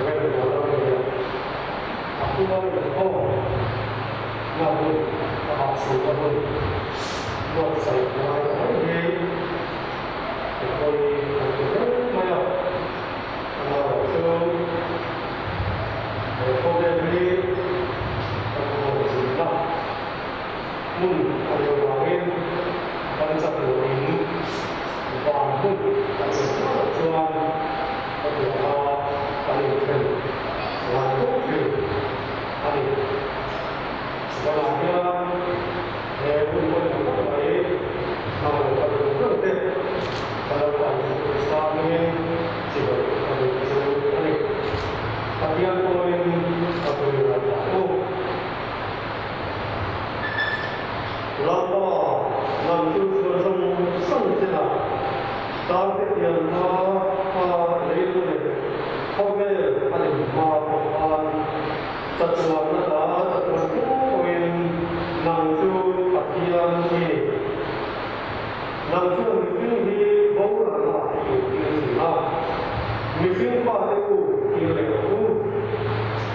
Rev Vanlalngeia a pual inkhawm na hun amah suhna hun buatsaih ngai ta mai hi ka pawi kan ti hle mai a, amaherawhchu he khawvel hi kan hlawhtlinna hmun a nih avangin kan chatuanin van hun kan neih hma loh chuan hetianga kan inthen ngai fo thin a ni. Vanah hian he hun pawimawh tak mai hna lo kal zawng zawng te ka lo kal chu sangin chibai ka duh chu a ni. Pathian pawhin ka tuiral ta u. Lalpa, nang chu chhuan zawng zawng chena tarte pian hma a leilu leh khawvel a lim hma pawh khan chatuanna ta chatuan pum pawhin nang chu Pathian i ni. Nang chuan mihring hi boralna i intir thin a, mihring fate u tir leh ang u,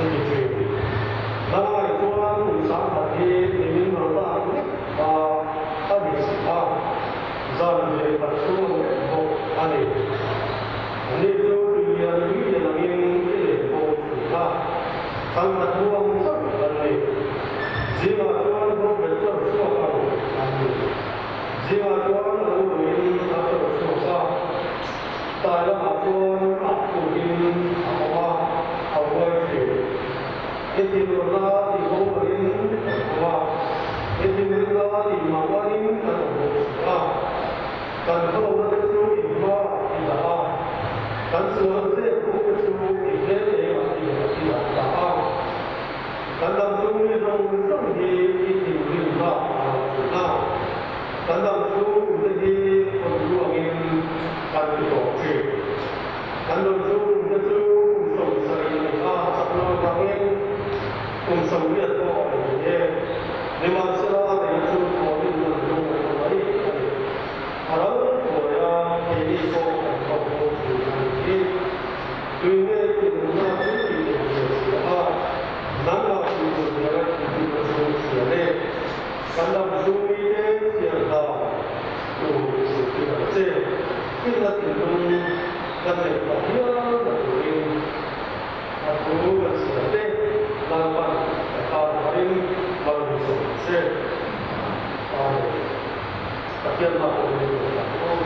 i ti thin. Nangmah chuan kum sangkhat hi nimin rawta ang lek kha a ni si a, zan ve khat chhung ang lek bawk a ni. Ani chu tuilian tuilian angin i leh bawk thin a, thangkhat hnu ang chauh kan ni. Zingah chuan rawhbet chawr chhuak ang an ni. Zingah chuan a lo luin a chawr chhuak a, tlai lamah chuan a khuhin a awm a, a huai thin. I thinurna tih bo loin kan awm a, i thinrimna tih mang angin kan awm bawk si a. Kan khawlna te chu in hmaah i dah a, kan sual zep ruk te chu i hmel engah i dah ta a. Kan dam chhung mi zawng zawng hi i thinrimna a lo thin a, kan dam chhung te hi hawn ruangin kan ti tawh thin. Kan dam chhung te chu kum 70 a ni a, chak lo avangin kum 80 pawh a ni thei e. Nimahsela lei chu thawhin nan lung a tha mai a ni. A ral thuaia keini pawh kan tawk bo thin a nih hi. Tui nge i nunna chu i inhria si a, nangmah tih tur hnial a tih bikna chu i hria le. Kan dam chhung mite chhiar dan tur i zirtir ang che. Finna thinlung kan neih phah hial na turin a thu kan chhiar te Lalpan ka tan harin mal min sawm ang che. Amen. Pathian hma pawh hi min hmu ang.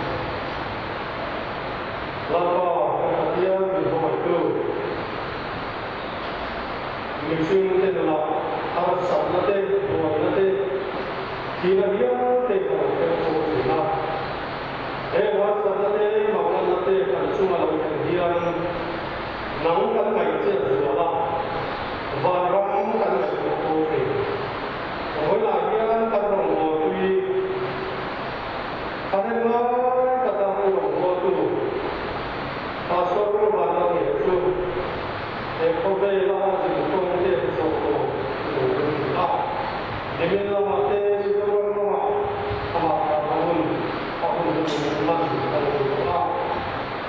Lalpa, kan Pathian min hmangaihtu, mihringte nunah harsatna te, buaina te, thihna hial te a lo thleng fo thin a. Heng harsatna te, manganna te kan chunga lo thlen hian nang kan ngaihchiat zual a, vanram kan ngaihtuah fo thin. Vawilah hian kan rawngbawlpui Thahnem ngai taka u rawngbawltu Pastor Vanlalngeia chu he khawvela a zirtawng te zawh tawh lo a ni a. Nimin lamah te Mizoram ramah amah thlahna hun a hun hnuhnung hman a lo ni tawh a.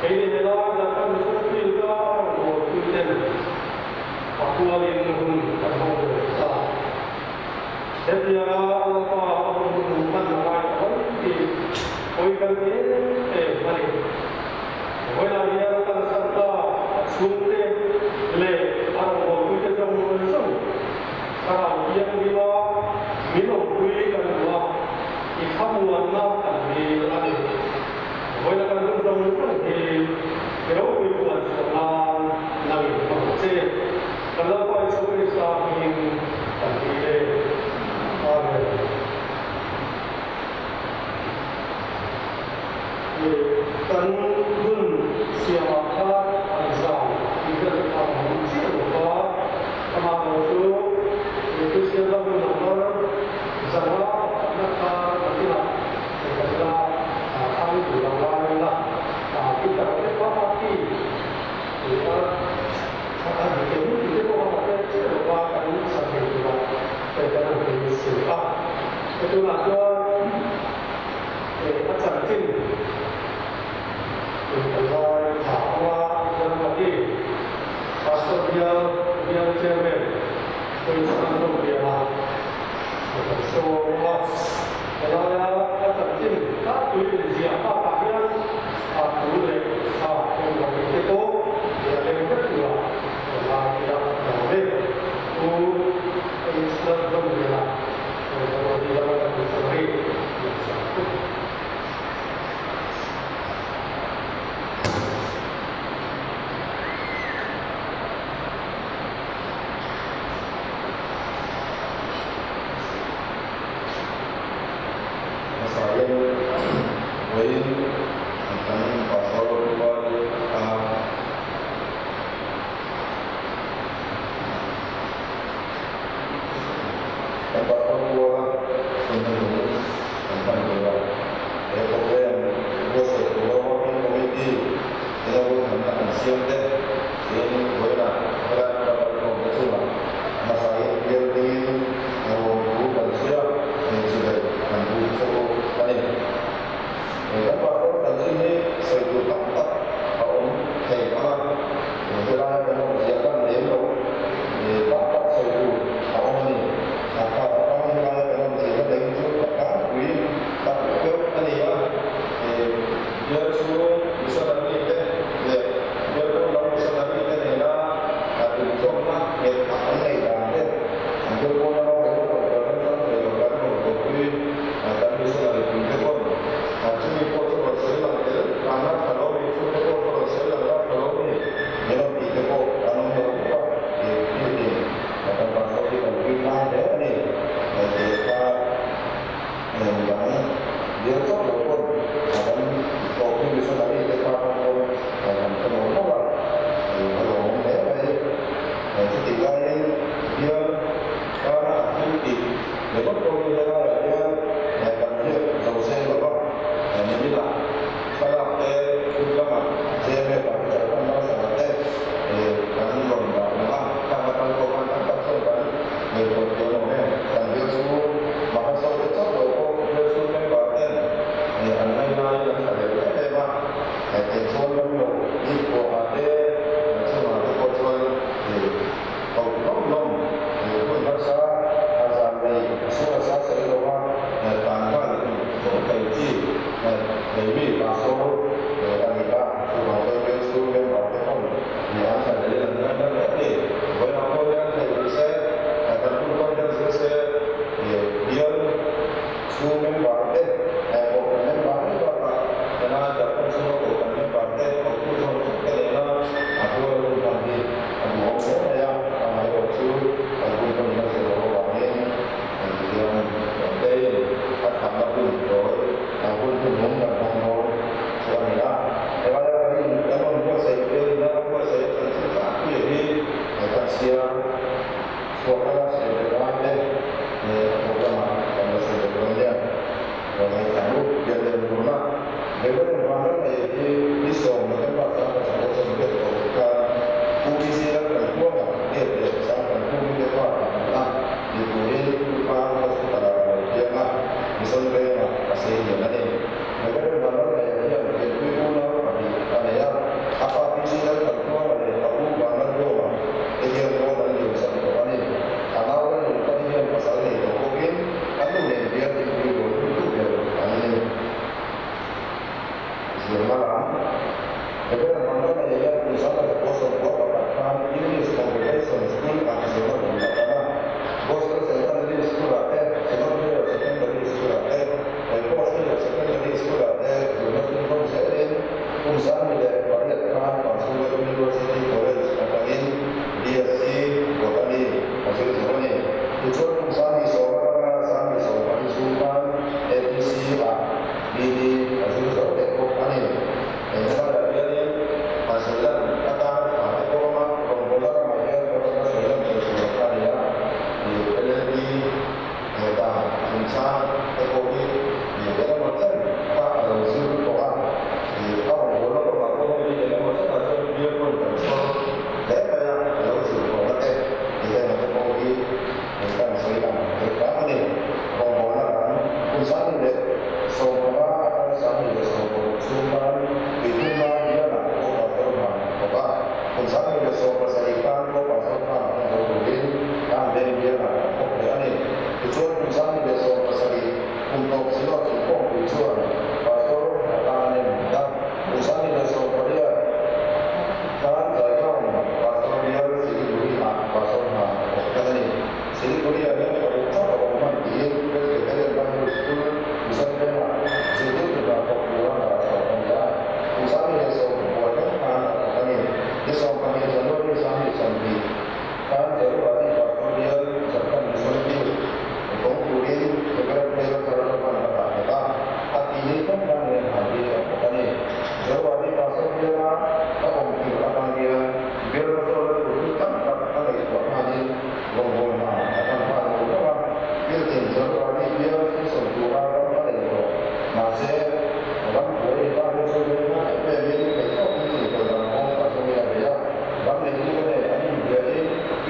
Keini helai Jharkhand Mission Field-a a rawngbawlpui ten a pualin hun kan hmang ve ta. Hetianga Lalpa a hun hnuhnung hman a ngai ta mai tih hawi kal em em a ni. Vawilah hian a kalsan ta a chhungte leh a rawngbawlpuite zawng zawng thlarau thianghlima min awmpui kan duh a, i thlamuanna kan dil a ni. Vawilah kan hun zawng zawng hi i ropui puan chhuah nan nangin hmang che. Kan Lalpa Isua Krista hmingin kan ti e. Amen. Kan hun siamah khan an zai tih vel te kha a awm chiah lo va, amah lo chu Kristian ram number 500 pakhatna kha nakinah kan la thlang tur ang lai ila, Peter te kha a ti tih a. A dik em tih te pawh a pek chiah lo va, kan sa thei tura hei kan han ti si a. He tunah chuan a chanchin in kan lai tha ang a, Lalpati Pastor. Bial Chairman Pawisa Zawmliana kan sawm a, helaia a chanchin tlangpui inziah bakah hian a thu leh tha pawimawh te pawh a leng vek tura helai ila a awm e. Pu Pawisa Zawmliana Pawisa Zawmliana kan missionary ngaihsak tuk. Hmasain vawiin kan pastor rual a kan pastor ruala inhnuhnung kan hman tur a, he program buatsaih tura working committee ina ruahmanna an siam te tiin vawiinah helai hmuna kalkhawm te chungah hmasain bial dingin lawmthu kan sawi a, inchilei kan buk che u a ni. Kan pastor chanchin hi sawi tur tam tak a awm thei ang a, helaia kan awmzia lan lem loh tam tak sawi tur a awm a ni. A kha atang helaia kan awmzia lan lem chu ka tlangpui tak deuh a ni a, bial chhung missionary te leh bial pawn lam missionary te nena inzawmna nghet tak an nei dan te, an bial pawn lama kan rawn kal kan chang thei lo kan rawn tawpui kan missionary pui te pawn chumi pawh chu rawn sawi lang tel tan a tha lo ni, chungte pawh chu rawn sawi lang la tha lo ni, min rawn tih te pawh an awm lo bawk a, tih kan pastor hi kan pui tlang hle a ni tih kha Midang bial chauh lo pawn kan tawphi missionary te kha kan pawn kan hre lo hlauh a, a lawmawm hle mai. Chutih laiin bial tana a thil tih ringawt pawh hi helaiah hian kan ziak zo seng lo va, niminah thlalak te phun lamah JMF ah te Jharkhand Lalsana te kan rawn dah lang a, khang atang pawh khan tam tak chuan kan ngaihtuah thiam awm em? Kan bial chhung Mahasa te chauh lo pawh bial chhung member ten an ngainaiin an tha leh em em a, kei chuan ram lo bik pawhah te chungah te pawh chuan ko hlawm hlawm hun harsa a zan nei sual sa sawi lo a, tan nghal tawh thei chi nei mi pastor a ni a, chuvang chuan bial chhung member te pawn an tha leh in an ngaina hle a ni. Vawiinah pawh hian theih ni se kan hun pawh hian zir se bial chhung member te kohhran member mai bakah helai Jharkhand chhunga kohhran member te hotu zawng zawng te nena a rual hun hman hi a duhawm hle mai a, amaherawhchu kan hun pawhin a zir loh avangin tihian tein a thlahna hun tawi hun hnuhnung kan hmang dawn chu a ni a. Helaia kan in kan rawn buatsaih bialin a buatsaih a chanchin tlangpuia hi kan siam chhuah kala sawi ve lai te a tawp lamah kan la sawi ve dawn nia. Ngaihthla u bial leh lurna Reverend Vanram nei hi ni sawm November 2018 tawh khan UPC Lalkankuanga date leh Sangkankungi te fa pahnihna ni turin Imphal Hospital ah a lo piang a, Mission Vengah a sei lian a ni. Reverend Vanlalngaia hian pianpui unau pahnih a nei a, a pa PC Lalkankuanga leh a u Vanlalduama te hian rawn an liamsan tawh a ni.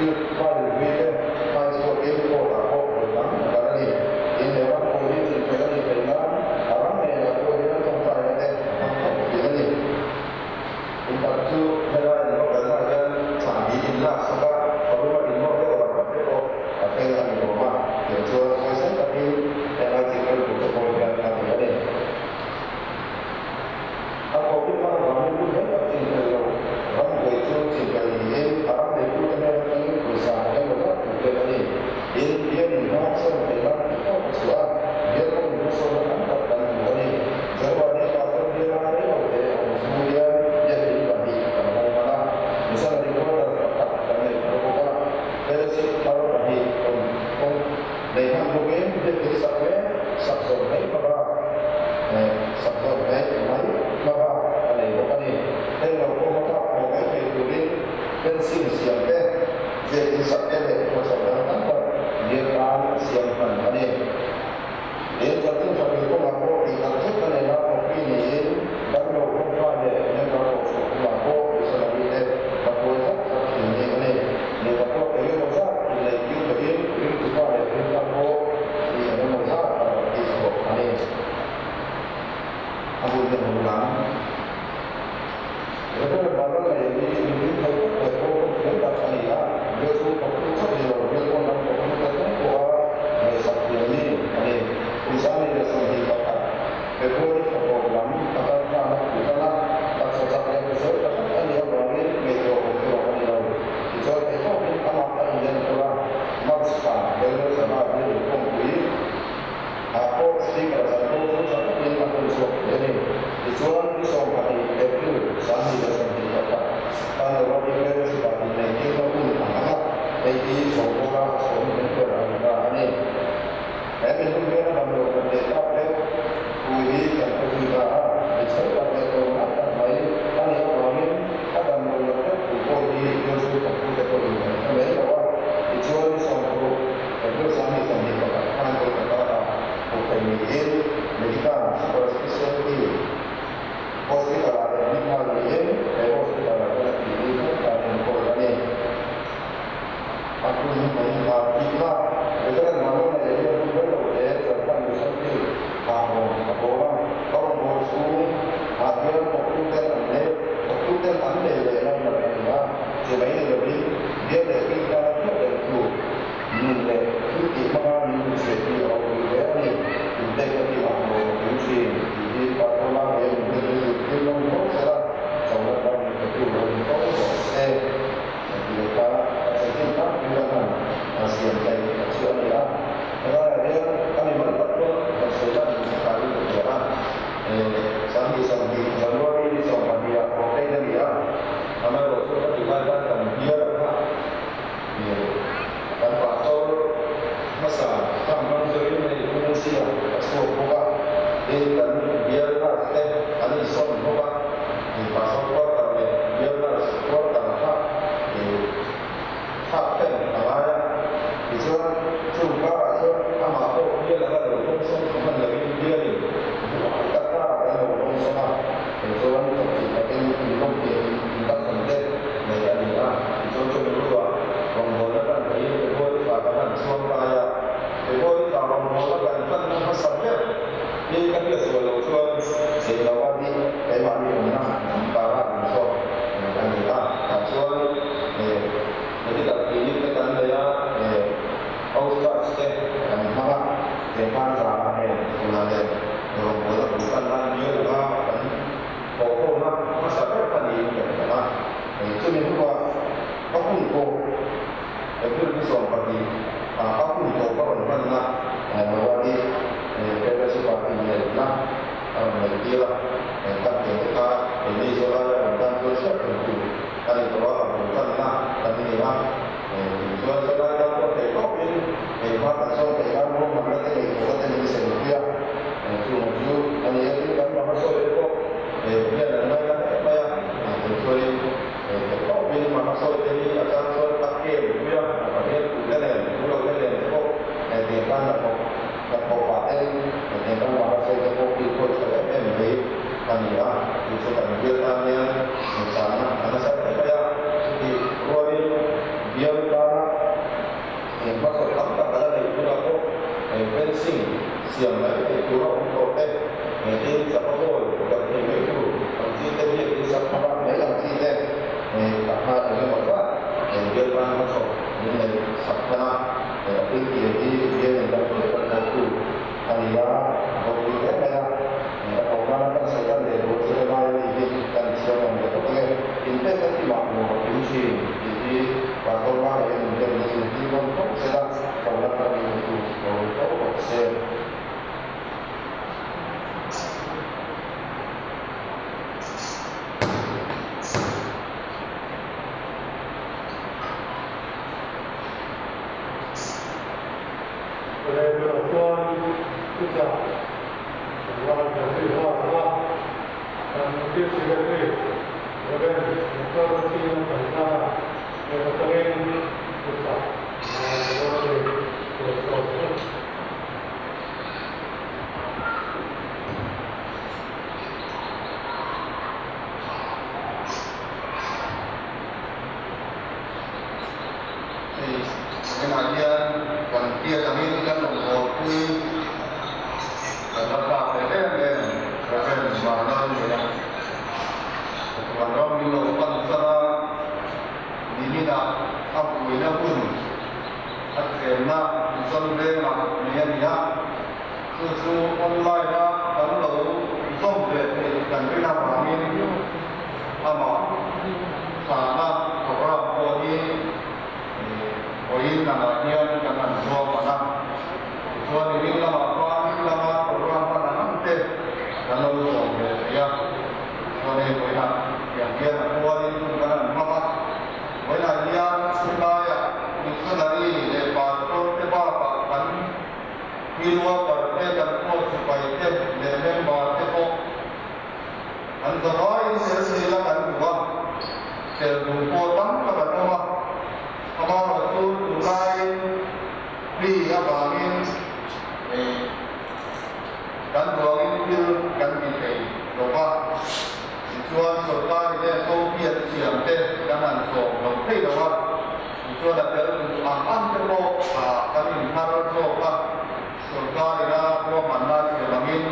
Field file hlui te hai chhuakin court-ah pawh vawi tam a kal a ni. In he ram pawh hi chinfel a nih theih nan a ram hnenah pawh hian tawngtaina te a hmang khawp thin a ni. Kum khat chu helai an va kalnaah hian chahbi inlaksak a, tharuma inmawh deuh rap rap te pawh a thleng a ni awm a, tiang chuan huaisen takin helai chinfel tur te pawh hian a ti a ni. A covid hma avangin hun rei tak chinfel lo ram buai chu chinfel niin a ram neitute hnen atangin pawisa engemaw zat tur pek a ni. Tin, bialin hma a sawn theih nan tih tawk a chhuah a, bial pawhin hmasawnna tam tak kan hmu a ni. January pastor biala rei lo te a awm chhung hian biakin pahnih kan hawng hman a, missionary quarters pakhat kan nei thar bawk a, fellowship thar pahnih rawn hawng nei hman bawkin biakin sak mek sak zawh mai hmabak sak zawh mai mai hmabak a nei bawk a ni. Heng lo pawh hmabak pawh mai thei turin fencing siam te, biakin sak te leh hnathawk dang tam tak bial tan a siam hman a ni. Tin, chanchin tha pui kawngah pawh tih tak zet a nena thawkpui niin damlo kawngkai leh member kohhran kawngah pawh missionary te hmahruai zat zat thin ni a ni. Nupa pawh eng emaw zat inneih tir tawhin ringtupa leh ringthar pawh tih eng emaw zat a baptist bawk a ni. A hun leh hmun lam. Reverend Vanlalei hi nupui thei tak leh pawlkawm thiam tak a ni a, bial chhung thawktu chauh ni lo, bial pawn lam thawktu te thleng pawha ngaihsak thiam mi a ni. Kum 2021, February thla tawp lam atang khan a phu tan a, taksa chak leh hrisel tha tak a nih avangin ngaihtuah awm erawh a ni lo. Tichuan theihtawkin amah a inenkawl a, March thla General Sabha bial inkhawmpui ah pawh Speaker chanvo chu tha takin a hun chhuak thei a ni. Tichuan ni 12 April 2021 khan Lawrati Fellowship ah inneihtirna hun a hmang a, hei hi sawmpawla a sawm hming ber a ni ta a ni. He mi hun hian a damlo kan leh tak deuh thu hi kan hre zui ta a, mi chhel tak leh tlawmngai tak mai a nih avangin a damlo loh deuh thu pawh hi Joshua thawktute pawhin kan hre mai lo a. Tichuan ni 60 April 2021 khan Kolkata-ah hmuh theih niin Medical Super Specialty Hospital-ah admit nghal niin he hospital-ah hian a tih ni thleng khan enkawl a ni. A hun hnuhnawm hna tihna Reverend Manona leh hian hun rei lo te Jalpan Mission Field ah rawn a bawl a. A rawn bawl chhung ah hian thawktuten an nei thawktuten an nei leh ngainat a ni a, che mai ni lovin bial leh rin tana hriat reng tu nun leh thil tih hmanga min hmuhchhiat hi a ropui hle a ni. Inpekna tih ah nuam a tling thin tih hi Pastor Lalhei a min hrilh zirtir lo ni fo sela, chona tan min petu lo ni fo rawh se. Tih kha a chanchin tak in kan han siam theih a chu a ni a. Helaiah hian a mi mal tak pawh kan sawi lan duh tha in ka hria a. 2020 January ni 12 ah ordain a ni a, amaherawh chu ka tih lai khan kan bial ang kha kan pastor hmasa kha hmang zawin hei Pungsia a chhuak bawk a, tin kan bial nurse te an insawn bawk a. Pastor quarter leh bial nurse quarter kha thlak fan a ngai a, tichuan chung karah chuan amah pawh bial anga lo dawngsawng tha hman loin bialin buai tak karah kan lo dawngsawng a, tichuan chawpchilh takin inlawmte induction te neih a ni a, tichuan chumi hnuah rawngbawlna tan theihin February thla kan han chhuang kai a, February thla rawngbawlna kan tanna hmasa ber hi ka hriatsual loh chuan Zeiloa hi keimahni awmna karah min chhuak a ni a, tah chuan medical clinic te kan nei a, house charge te kan hmang a, kengkhan zana heng chhunah leh rawngbawlna bul tan nan mial anga kan thawhkhawmna hmasa ber kha niin ka hre a. Chumi hnuah ka hun pawh April ni 12 ah ka hun tawp a rawn hmanna Mawadi Fellowship ah inneihna a rawn neih tir a, kan tih te kha keini zawlaia awm tan chuan hriat reng tur a ni tawh a, a bul tanna kan ni a, tih chuan zawlai tan pawh theih tawpin engmah kan sawn theih nan ruahmanna te ngaihtuahna te min sem pui a, chung chu a ni a, tin kan ram a sawi te pawh hian an ngaina hle mai a, tih chuanin theih tawpin ram a sawi te hi a chang chuan a kem pui a, a hian tute nen, thu lo te nen te pawh tiang khan a thawk. Hnathawh pah ten hetiang kan mahna sawi te pawh hi khawi tha em em mai a ni a, chu chu kan bial tan hian ngaihsanna a nasa hle mai a, chutih rualin bial tana. siam mai theih tur a awm tawh te, tin chapa bawl kan thei mai tur ang chi te, biak in sak hmabak mai ang chi te, sangha eng emaw zat bialtan hmachhawp min neih sak hman a, a thil tih hi bial in dam chiah kan thawktu a ni a, a ropui hle mai a, a thawk nana kan sawi dan leh tur chu helai a mi hi kan chhiar awm leh phawt ange, inpekna kimah nuam a kim thin tih hi Pastor Mara hian inpekna zirtir nawn phawt sela, chona thar min neitu lo ni fo bawk se. Rêl chuan chutah kan ral kan zui nghal ang a, kan Chief Secretary Rev. Doctor Chin Tanhana hnen atangin chutah kan ngai ta dawn a ni tih a sawi thung. Hei tunah hian kan hriat angin kan rawn hawnpui kan la thlak leh em em Rev. Vanlal nia Pathuan ram min lo pan san a, niminah a buaina hun a chenna Mission Vengah nei a ni a. Chu chu online a kan lo zawm ve theih kan rin avangin amah thlahna program pawh hi vawiin angah hian kan han zuam ang a. Tichuan i ring lamah khan lama program hman ang ang te kan lo zawm ve thei a. Tichuan hei vawiinah tiang hian a kualin hun kan han hmang a. Vawiinah hian chulaiah missionary leh pastor te bakah kan Field worker te, kan post sipai te leh member te pawh an zavaiin tel thei la kan duh a, tel duh pawh tam tak an awm a. Amaherawhchu tunlaiin hri avangin kan duangin thil kan ti thei lo va, tichuan sorkarin SOP an siam te kan han zawm lo thei lo a. Tichuan a tel duh ang ang te pawh kan inhar zawk a, sorkar ina ruahmanna siam angin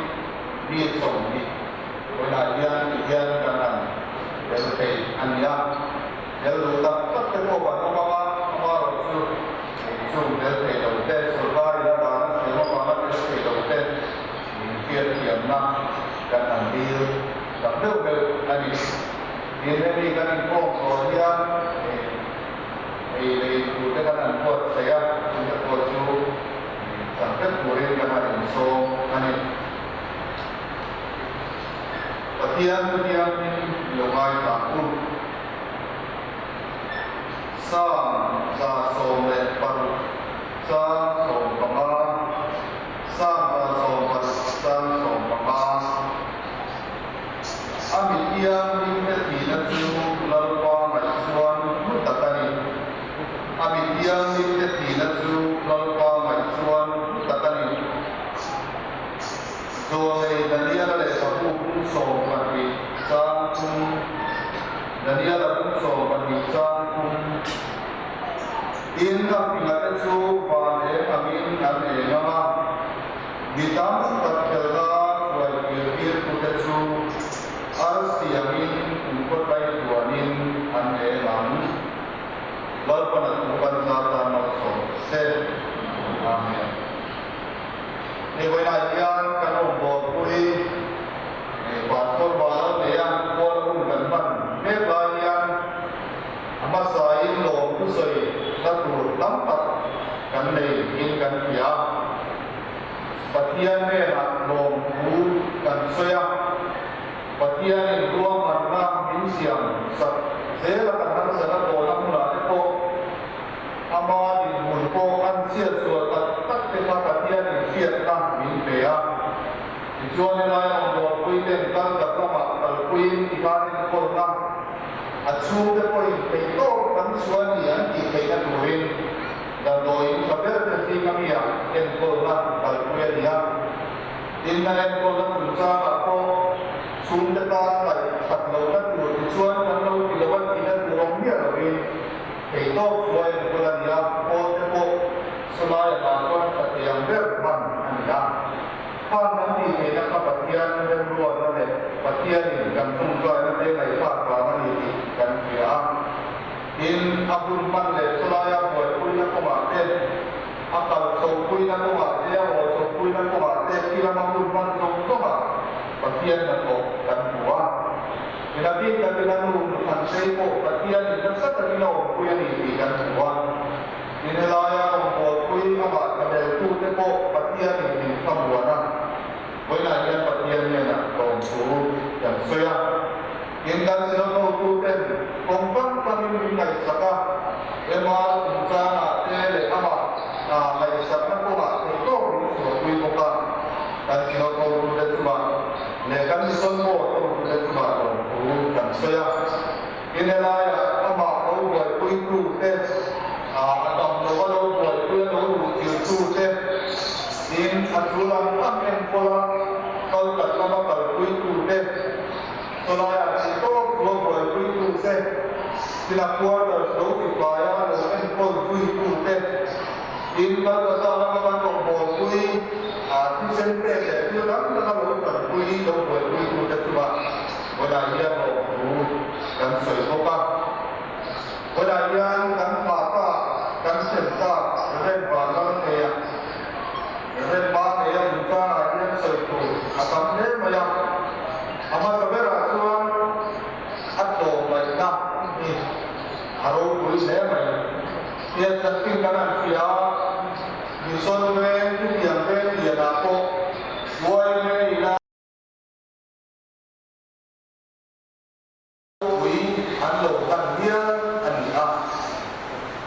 mi 20 vawiinah hian ti hian kan han tel thei a ni a. Tel duh tak tak te pawh kan awm ang a, amaherawhchu chung tel thei lo te, sorkar ina dana siam avanga tel thei lo te inhriatthiamna kan han dil tak deuh deuh a ni. Tin, hemi kan inkhawm tawh hian ei leh in tur te kan han buatsaih a, chute pawh chu chang vek turin kan han insawm a ni. Pathian thianghlim lo ngaithla ang u. Psalm 116 chang 15, Psalm 116 chang 15. A mi thianghlimte thihna chu Lalpa ngaih chuan hlu tak a ni. A mi thianghlimte thihna chu Lalpa ngaih chuan hlu tak a ni. Zawlnei Daniela lehkhabu bung 12 chang thum Daniela bung 12 chang thum Tin, a fingate chu van eng angin an eng ang a. Mi tam tak khelna hruai kir tirtute chu arsi angin kumkhawtlai tuanin an eng ang. Lalpan a thu kan zar tan malsawm se. Amen. Hei vawiinah hian kan rawngbawlpui Pastor Vanlal neia kual hun kan hman mek lai hian a hmasain lawm thusawi na tur tam tak kan nei in kan hria a. Pathian hnenah lawmthu kan sawi a, Pathianin ruahmanna min siam sak zela kan harsatna tawhna hmunah te pawh ama dinhmun pawh an chhiat sual tak tak te kha Pathianin hriatna min pe a. Tichuan helai awmdawlpui ten kal tak lamah kalpuiin tikhan enkawlna a chhungte pawhin theihtawp kan chhuah a ni an tih theihna turin Damdawiin tha ber te zing a mi ah enkawlna kalpui a ni a. Tin, a enkawlna chungchangah pawh chhungte tan ngaih that lohna tur tichuan kan lo ti lo a tihna tur awm miah lovin theihtawp chu a enkawl a ni a, pawl te pawh sawlai angah chuan tha thei ang ber hman a ni a. Khang kan tih theihna kha Pathian remruatna leh Pathianin kan tawngtaina te ngaihthlak vang a ni tih kan hria a. Tin, a hun hman leh chulaia buaipuina kawngah te, a kal chhohpuina kawngah te, a haw chhohpuina kawngah te, khi lama hun hman zawng zawngah Pathian hnathawh kan hmu a. Tin, a bik takin a nu Nuthansei pawh Pathianin nasa takin a awmpui a ni tih kan hmu a. Tin, helaia rawngbawlpui amah thlameltute pawh Pathianin min thlamuan a, vawiinah hian Pathian hnenah lawmthu kan sawi a. Tin, kan Synod hotuten kawng hrang hrangin min ngaihsak a, MR chungchangah te leh amah ngaihsakna kawngah theihtawp min chhuahpui bawk a. Kan Synod hotute chungah leh kan Mission Board hotute chungah lawmthu kan sawi a. Tin, helaiah amah lo buaipuitute, a dam lova lo buaipui a lo luhchilhtute, tin, a tul ang ang enkawla kal tak lama kalpuitute, chawlaiah theihtawp lo buaipuitute, tin, a quarters lo tifaia lo enkawl zuitute, tin, Calcutta lama kan rawngbawlpui, thisen pek leh thil dang danga lo tanpui lo buaipuitute chungah Vawilah hian lawmthu kan sawi bawk a. Vawilah hian kan thlah tak, kan thlen tak Rev Vanlal Neia, Rev Ma Neia chungchangah hian sawi tur a tam hle mai a. A hmasa berah chuan a tlawmngaihna hi a ropui hle mai. Tiang chanchin kan han hria a, Mission veng, Thutiang veng lianah pawh YMA ina, Pui an lo hman hial a ni a.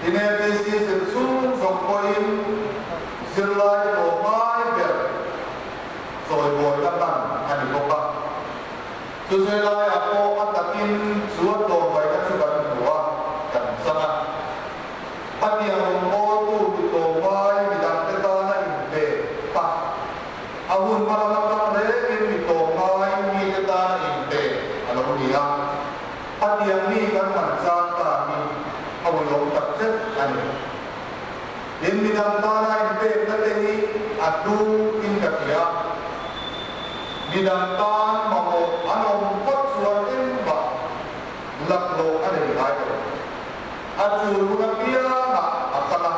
Tinetc zir chhung zawng pawhin zirlai hlawh ngai ber chawimawina hman a ni bawk a. Chu zirlaiah pawh a takin chu a tlawmngaihna chu kan hmu a, kan chang a. Khatiang rawngbawltu mi tlawmngai midangte tana inpe kha A hun hma lama tang rengin mi tlawmngai mite tana inpe a lo ni a, khatiang mi kan han chang ta hi a uiawm tak zet a ni. Tin, midang tana inpekna te hi a hlu in ka hria. Midang tan mamawh an awm phawt chuan engmah laklawh a nei ngai lo. A tul hun apiangah a kal a,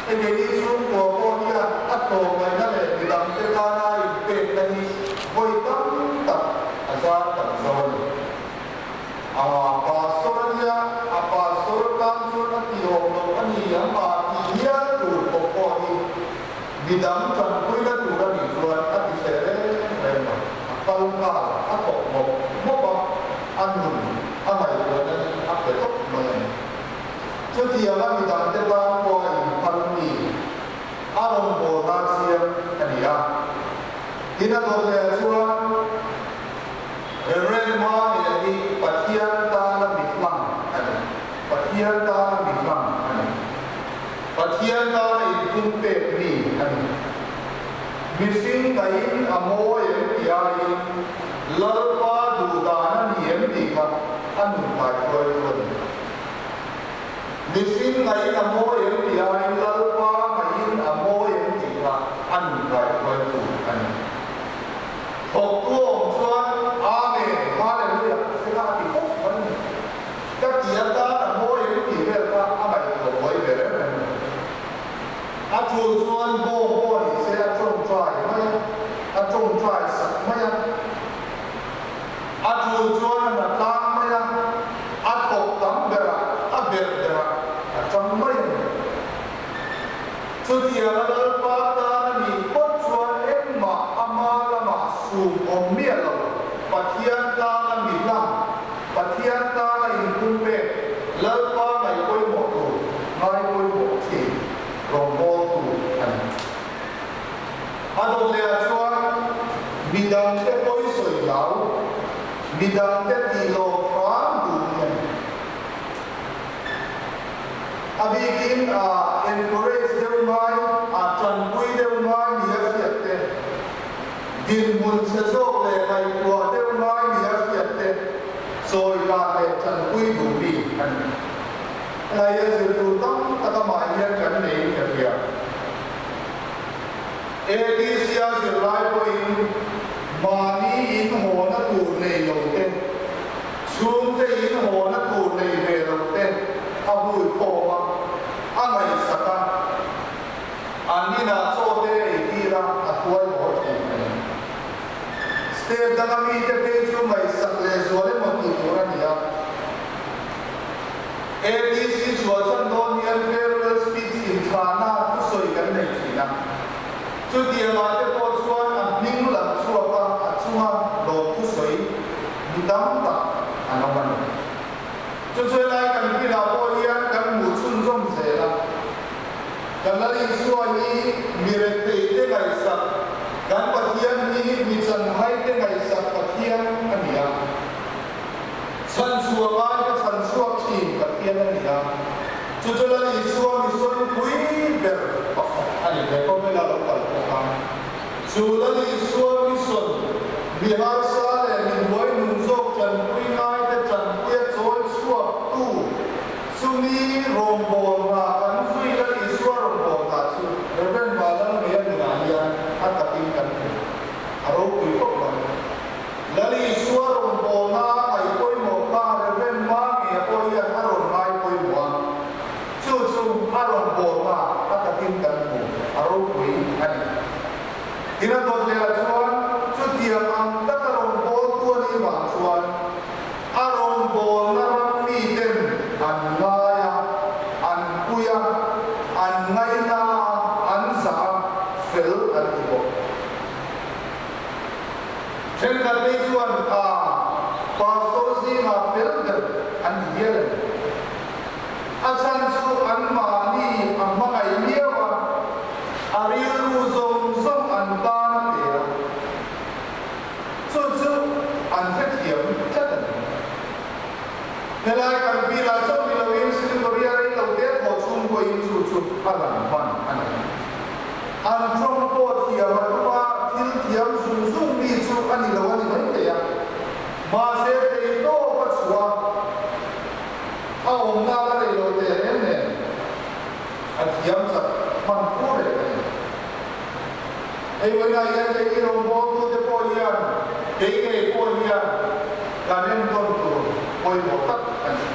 hengei chhungkua pawh hian a tlawmngaihna leh midangte tana inpekna hi vawi tam tak a zar kan zo a ni. A pastor a nia, a pastor tan chuan a tihawm loh a ni ang a tih hial tur pawh pawh hi midang tanpuina tur a nih chuan a ti hreh reng reng lo. A kal nghal, a thawk mawp mawp a, a nun a ngaihtuahna hi a pe tawp mai a ni. Chutianga midangte tan pawh a inphal mi, a rawngbawlna chiang a ni a. Tin, a dawt leh chuan Reverend Mania hi Pathian tana mi hlang a ni. Pathian tana mi hlang a ni. Pathian tana inphung pek mi a ni. Mihring ngaihin a mawi em tih aiin Lalpa duh dan a ni em tih kha a nun kaihruai chu a ni. Mihring ngaihin a mawi em tih aiin Lalpa ngaihin a mawi em tih kha a nun kaihruai tu a ni. Thawktu a awm chuan Amen, Hallelujah se kha a ti fawk mai a ni. Ka ti atan a mawi em tih vel kha a ngaihtuah buai ber em a ni. A tul chuan bawng pawh ni se a tawngtai mai a, a tawngtai sak mai a. A tul chuan a na tlang mai a, a thawk tam berah, a berh berah a tang mai a ni. Chutianga Lalpa tan a nih phawt chuan engmah ama lamah sum awm miah lo, Pathian tana mi hlang, Pathian tana inpumpek, Lalpa ngaih pawimawh tur, ngai pawimawh thin rawngbawltu a ni. A dawt lehah chuan midangte pawi sawi hlau, midangte tih lawm hram duh hi a ni. A bikin a encourage deuh ngai, a tanpui deuh ngai ni a hriat te, dinhmun chhe zawk leh ngaihtuah deuh ngai ni a hriat te, sawi dan leh tanpui duh mi a ni. Helai hian zir tur tam tak amah hian kan neiin ka hria. ADC-a zirlai pawhin mahni in hawna tur nei lo te, chhungte in hawna tur nei ve lo te a hui khawm a, a ngaihsak a, an inah chaw te ei tir a, a hruai haw thin a ni. State danga mite phei chu ngaihsak lehzual emaw tih tur a ni a. ADC chhuahchhan dawn hian farewell speech inthlahna thusawi kan nei thin a. Chutiangah te pawh chuan a hming lam chhuak a, a chunga lawm thusawi mi tam tak an awm a ni. Chu chuailai kan pinah pawh hian kan hmuh chhunzawm zel a. Kan Lal Isua hi mi retheite ngaihsak, kan Pathian hi mi chanhaite ngaihsak Pathian a ni a. Chhanchhuah ngaite chhanchhuak thin Pathian a ni a. Chu chu Lal Isua mi sawnpui ber pakhat a ni. He khawvela lo kal bawk a. Chu Lal Isua mi sawn, mi harsa leh mi hnuai nung zawk tanpui ngaite tanpuia chawi chhuaktu, Chumi rawngbâwl hna kan zui Lal Isua rawngbâwl hna chu Rev. Valalmeia nunah hian a takin kan hmu. A ropui khawp mai. Lal Isua rawngbâwlna a ngaih pawimawh kha Rev. Mamia pawh hian a rawn ngai pawimawh a. Chu chu a rawngbâwl hna a takin kan hmu. A ropui a ni. Tin a dawt lehah chuan chutiang ang taka rawngbâwltu a nih vang chuan, A rawngbawlna ram miten an ngai a, an pui a, an ngaina a, an zah a, fel an ti bawk. Thenkhat phei chuan a pastor zingah fel ber an ti hial a ni. A chhan chu anmahni a hmangaih miau a, a rilru zawng zawng an tan a pe a. Chu chu an hrethiam tlat a ni. Helai kan bilah chauh ni loin Siliguri-a rei lo te thaw chhung pawhin chu chu a lang hman a ni. An tawng pawh thiam a tum a, thil thiam zung zung mi chu a ni lo a ni mai thei a. Mahse thei tawp a chhuah a, a awmna la rei lo teh reng nen a thiam chak hman fur reng a ni. Hei vawiinah hian keini rawngbawltute pawh hian, kei ngei pawh hian kan enkawl tur pawimawh tak a ni.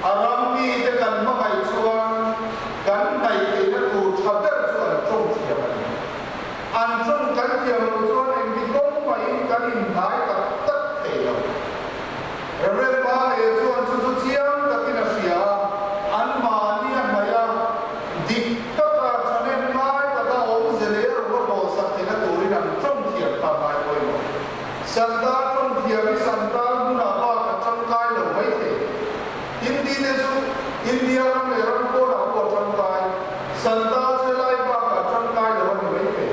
A ram mite kan hmangaih chuan kan hnaih theihna tur tha ber chu an tawng thiam a ni. An tawng kan thiam loh chuan engti kawng mahin kan inhnai tak tak thei lo. Rev. Male chuan chu chu chiang takin a hria a, anmahni a hnaih a, dik taka thahnem ngai taka awmze leh rawng a bawlsak theihna turin an tawng thiam ta ngai pawimawh. Santa tawng thiam hi Santa hmunah bak a tangkai lo mai thei. Hindi te chu India ram leh ram pawnah pawh a tangkai. Santa chu helai bakah a tangkai lo a ni mai thei.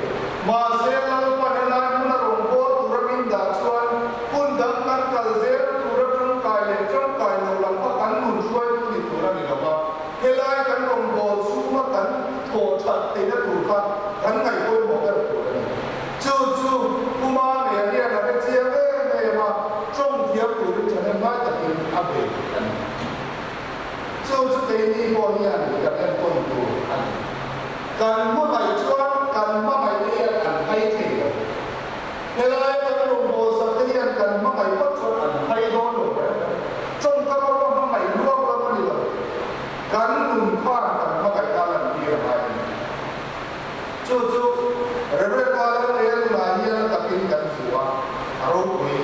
Mahse, Lalpan helai hmuna rawn bawl tura min dah chuan hun dang kan kal zel tura tangkai leh tangkai lo lam kha kan nun hruaitu ni tur a ni lo va. Helai kan rawn bawl chhunga kan thawh that theihna tur kha kan ngaih pawimawh ber tur a ni. Chu chu Pu Mame hian a hre chiang em em a, tawng thiam turin thahnem ngai takin a bei a ni. Chu chu keini pawh hian kan enkawl tur a ni. Kan hmangaih chuan kan hmangaih te hian an hai thei lo. Helai kan rawngbâwl sak te hian kan hmangaih phawt chuan an hai dawn lo reng reng. Tawngkam a va hmangaih luak lam a ni lo. Kan nun khan kan hmangaih ta lan tir a ngai a ni. Chu chu Rev. Valalea nunah hian a takin kan hmu a, a ropui.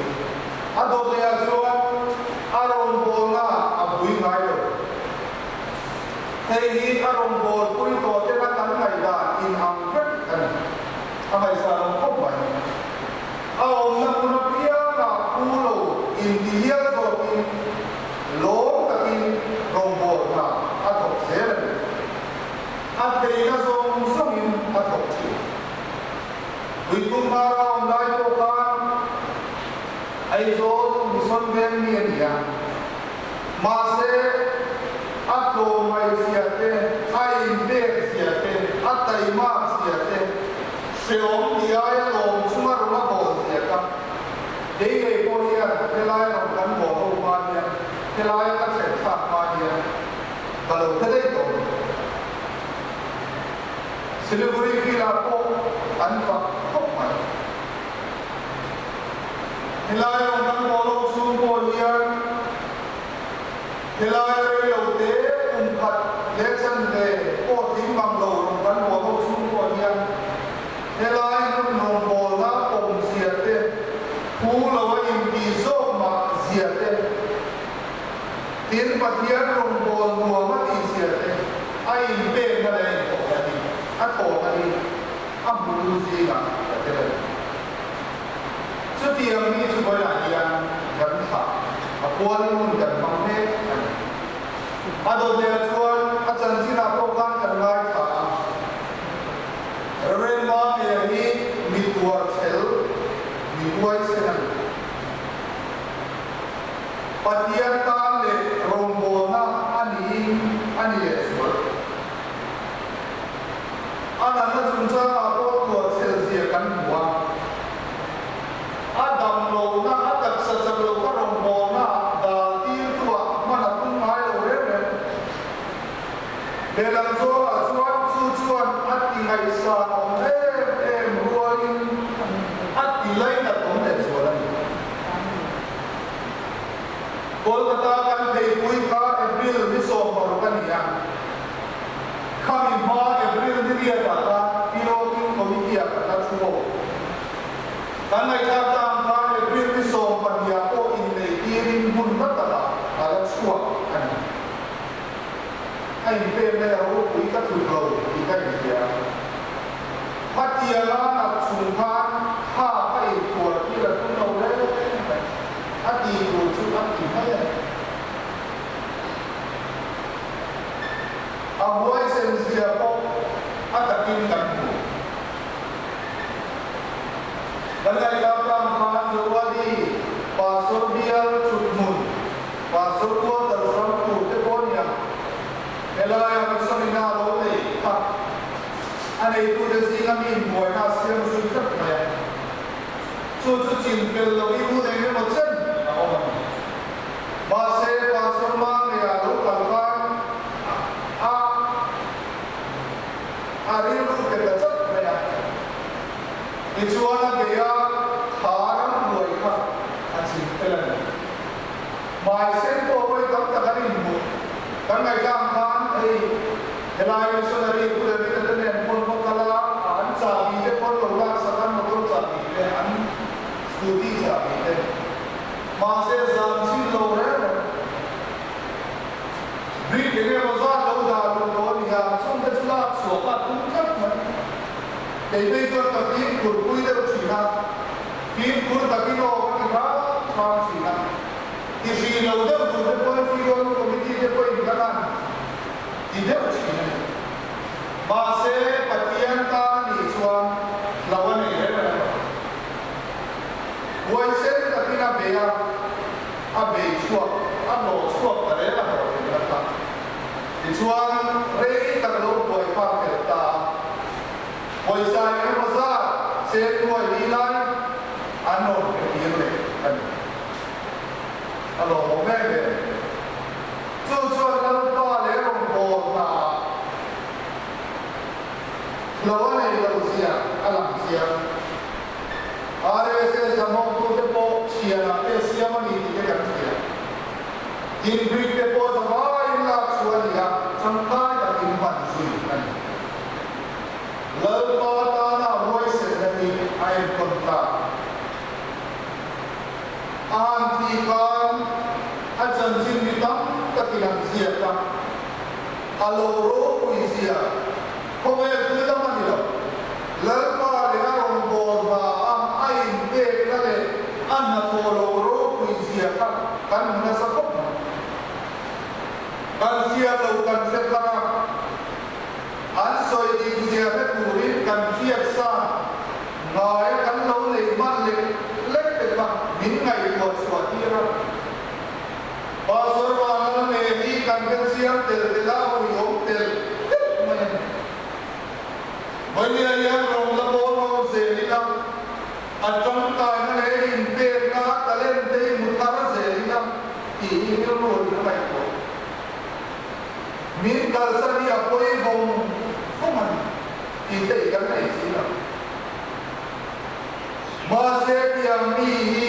A dawtlehah chuan a rawngbâwlna a bui ngai lo. Hei hi a rawngbâwl pui tawh tena kan ngaihdan inang vek a ni. A ngaihsan awm khawp mai. A awmna hmun apiangah phu lo inti hial zawkin lawm takin rawngbâwl hna a thawk zel a ni. A theihna zawng zawngin a thawk thin. Tuikum hmara awm lai pawh khan Aizawl Mission Veng mi a ni a. Mahse, a tlawmngaih zia te, a inpek zia te, a taimak zia te, hreawm ti aia lawm chunga rawn a bawl zia kha kei ngei pawh hian helai rawn kan bawl ho hma hian, helaia ka thlen thlak hma hian ka lo hre daih tawh a ni. Siliguri field-ah pawh an fak khawp mai. Helai rawng kan pawh loh chhung pawh hian helai rei lo te kum khat leh chanve pawh tling mang lo rawng kan pawh loh chhung pawh hian helai hmun rawngbawlna awm zia te, phu lo a intih zawk mah zia te, tin Pathian rawngbâwl nuam a tih zia te a inpekna leh a inthawhna hi a thawhna hi a hmutu zingah ka tel a ni. Chutiang mi chu vawilah hian kan thlah a kualin hun kan hmang mek a ni. A dawt leh chuan a chanchinah pawh khan kan ngaithla a. Reverend Mamia hi mi tuar chhel, mi huaisen a ni. Pathian tan leh rawngbawlna a niin a ni leh zual. A natna chungchangah pawh tuar chhel zia kan hmu a. A dam lohna, a taksa chak lo ka rawngbawlna dal tirtuah hman a tum ngai lo reng reng. Lehlam zawngah chuan chu chuan a ti ngaihsan awm em em rualin a ti lainat awm leh zual a ni. Kolkata kan pheipui kha April ni 16 a ni a, khami hma April ni riatah khan Piloting Committee-ah kan la thu bawk. Kan ngaihthlak ta ang khan April ni 12 ah pawh inneih tirin hmun hla takah a la chhuak a ni. A inpek na a ropui ka tluk lo tih ka inhria. Khatianga nat chung khan tha ka inphuar tir a tum lo reng mai. A tih tur chu a ti mai a ni. A huaisen zia pawh a takin kan hmu. Kan ngaihtlak tlang khan Zawadi Pastor bial thuthmun Pastor quarter hrang tur te pawh a nia, helaia missionary-na a lo nei kha a neitute zinga mi inbuaina a siam zui tlat mai a, chu chu chin fel lo i hun eng emaw chen a awm a ni. Mahse, Pastor Mangea lo kal khan a a rilru pe ta chat mai a, tichuan a bei a, kha rambuai kha a chin fel a ni. Hmai sen pawh vawi tam tak an inhmuh. Kan ngaihtlang khan hei helai missionary Pu David-a te nen pawn va kal a, an chahbi te pawn lo laksak an motor chahbi te, an scooty chahbi te. Mahse zan chin lo reng reng. Brick eng emaw zat lo dah luh tawh a ni a, chung te chu lak chhuah kha a tum tlat mai. Kei phei chuan ka fimkhur pui deuh thin a. Fimkhur takin aw ka ti hram hram thin a, ti hrih lo deuh tur te pawhin Fion Committee te pawhin kan han ti deuh thin a ni. Mahse, Pathian tan a nih chuan hlo a nei reng reng lo. Huaisen takin a bei a, a bei chhuak, a hlawh chhuak ta reng a hlawhtlinna kha. Tichuan, rei tak lo buai phak fel ta a. Pawisa eng emaw zat cheng nuai li lai an rawn pe tir leh a ni. A lawmawm em em. Chu chuan Lalpa leh rawngbâwl hnaah hlo a nei lo zia a lang chiang. RSS lamawmtute pawh thianah te siam a ni tih te kan hria. Tin, Greek te pawh zavaiin lak chhuah a ni a, tangkai takin hman zui a ni. Lalpa tana huaisenna hi a enkawn ta. A han tih khan a chanchin mi tam takin an ziak a, a lo ropui zia khawvel thil dang a ni lo. Lalpa leh a rawngbâwl hna a a inpekna leh a hnathawh lo ropui zia kha kan hmu nasa khawp mai. Kan hria lo kan hre thar a. An sawi dik zia hre turin kan hriat sa ngaia kan lo nei hman lek lek te kha min ngaihtuah chhuah tir a. Pastor Vanlalme hi kan hre chiang tel tel a, ui awm tel tel mai a ni. Vawimia hian rawng la bawl rawn zel ila, a tangkaina leh inpekna a talent te hi hmu thar zel ila tih hi rilru in a ngaihtuah. Min kalsan hi a pawi vawng vawng a ni. Tih theih kan nei si lo. Mahse tiang mi hi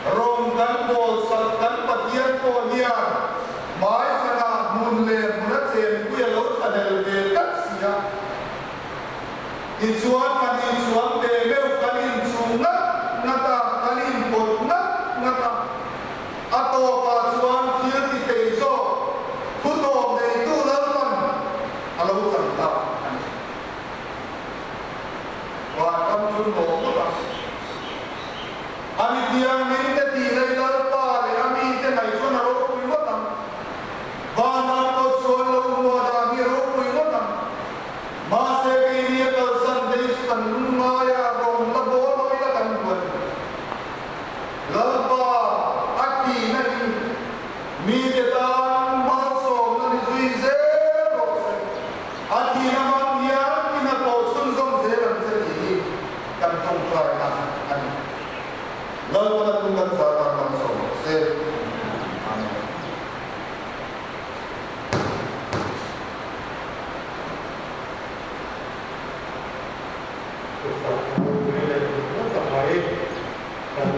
rawng kan bawl sak kan Pathian pawh hian hmaichhanah hmun leh hmun a chenpui a lo thlahlel ve tlat si a. Tichuan kan inchuang ve meuh kan inchuh ngat ngat a, kan inpawt ngat ngat a. A tawpah chuan thil ti thei zawk thu tawp neitu Lalpan a lo chang ta a ni. Vanram chu nuam ngawt ang. A mi thianghlim te tih leh Lalpa leh a mite ngaih chuan a ropui ngawt ang. Vanram pawh chuan lo hmuah dan hi a ropui ngawt ang. Mahse keini a kalsan te hi chu kan lungngai a, rawng la bawl lo ila kan hmu a ni. Lalpa a tihna hi mite tan malsawmna ni zui zel rawh se. A tihna hmang hian i hnathawh chhunzawm zel ang che tih hi kan tawngtaina a ni. Lalpan a tum kan zah tan malsawm rawh se. Amen. Chutah ropui leh nasa mai kan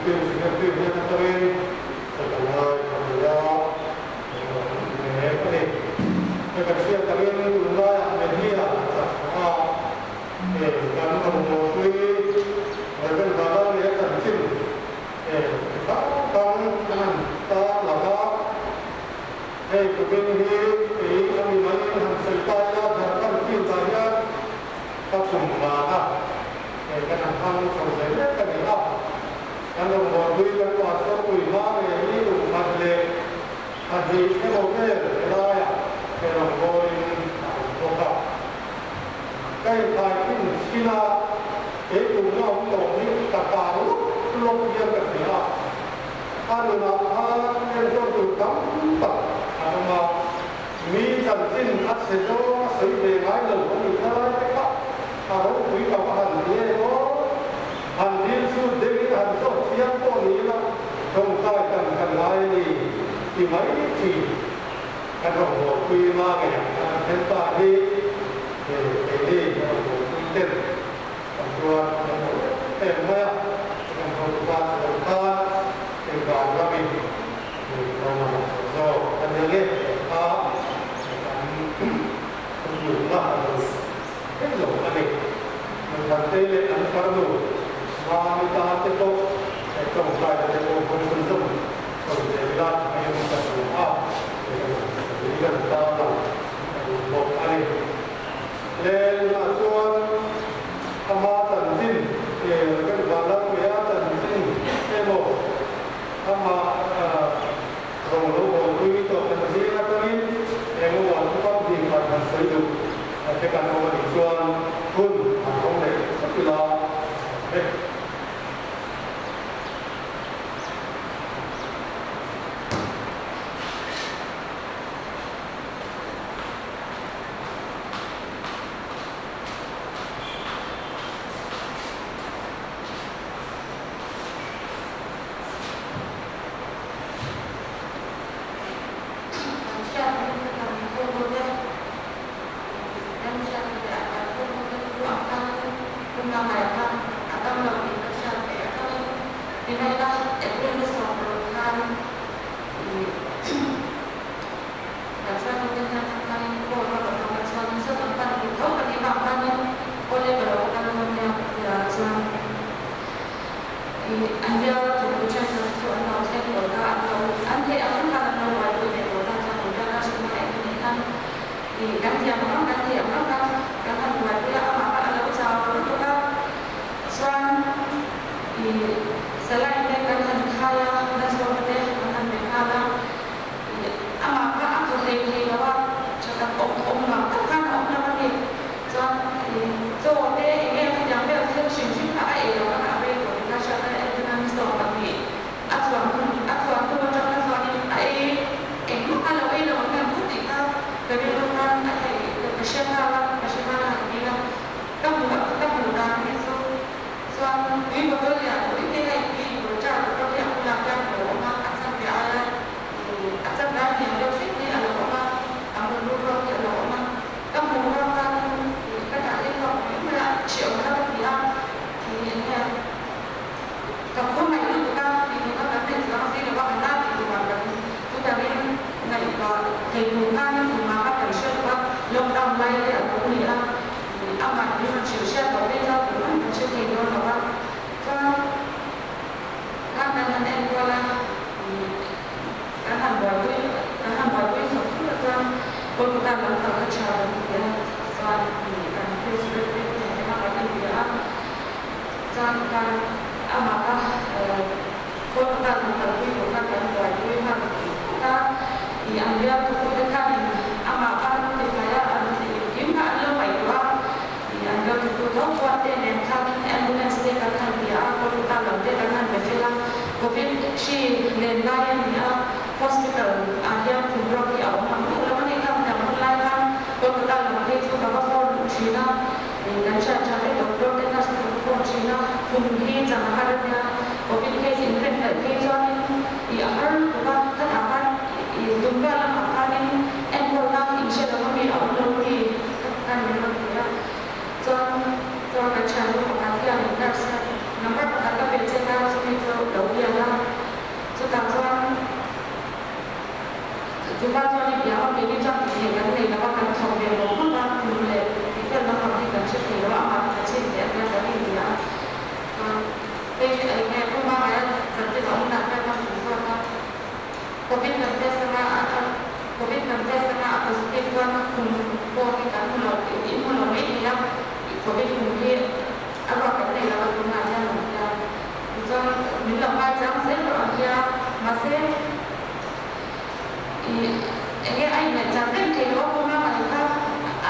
Field Secretary hnen atangin ka la ngai ta mai a, mek a ni. Hei kan hriat angin tunlaiah media a chak phah a, hei kan mamawh hlui Rev. Vanlal leh a chanchin hei chi hrang hrang an han tar lang a, hei kumin hi kei a mi maiin han sawi ta ila Jharkhand field-ah hian Ka kum vana he kan han hmang chho zel mek a ni a, kan rawngbawlpui kan pastor pui hma ngei hi kum khat leh thla hnih emaw vel helaiah he rawngbawlin a awm bawk a. Ka inthai thin chin a, kei tumna awm tawh hi ka kar lawk lawk hian ka hria a, a nunah khan enkawl tur tam tak a awm a. Mi chanchin a chhe zawng a sawi ve ngai lo a nih na lai te kha a ropui ka va han ti em aw. Han dil chhut deuhin han zawt chiang pawh ni ila tawngtai kan kan ngai a ni ti mai thin. Kan rawngbawlpui ma ngeiah khan an then ta hi keini rawngbawlpui ten kan tuar kan hmu em em mai a, kan hotupa chhe lo khan engvang ramin Zawk a nia nge kha kan thutlukna a lo thei lo a ni. Nuthlante leh an farnu Mami ta te pawh tawngtaina te pawh hmang chhunzawm chho zel ila a en ka duh a, kan ta lang ka duh bawk a ni. Lelna chuan ama chanchin, kan Vanlalpuia chanchin emaw, Amah rawng lo bawlpui tawh kan zing atangin eng uan thupam ding khat han sawi duh te kan awm a nih chuan hun han hawng leh theuh ila e. tha kan ti a, chuan ih kan field secretary te nen te kha kan inbia a, chuan khan amah kha Kolkata kan kalpui tur kha kan buaipui nghal ta, ih an bial thawk te khanin amah kha an tifai a, an engkim kha an lo ngaihtuah a, ih an bial thawk tu tho pawh te nen khan ambulance te kan han bia a, Kolkata lam te kan han be fel a, Covid hri len lai a ni a, Hospital ah hian khum ruak hi a awm ang duh lo a ni kha hetiang hun lai khan Kolkata lam phei chu ka va phone thin a, kan hriat tha te doctor te nurse te ka va phone thin a, khum hi chang a har a nia, Covid case in rin hlelh phei chuanin i a har lutuk a, khatah khan i Dumka lamah khanin enkawlna inhre lo ami a awm lo ti khan min rawn ti a, chuan chuan kan thiannu pakhat hian nurse number pakhat ka pe che kha chumi chu lo bial a. Chutah chuan chupa chuan i bia a, keini chuan ti thei kan nei lo a, kan thawk ve mawp mawp a, tum leh ti fel lampang hi kan hre thei lo a, amah tha chin teh ania kan inbia a. Chuan hei hi eng nge puma ngaia chanchin a awm dan vel kha min zawt a, Covid kan test anga a Covid kan test anga a positive chuan khum pawh hi kan hmu lo tih i hmu lo mai thei a, Covid khum hi a ruak kan nei lo a tunah hian an tia. Tichuan min lo ngai chang zel rawh ang nia, mahse i enge a inneih chang reng thei lo a pawm a ngaih kha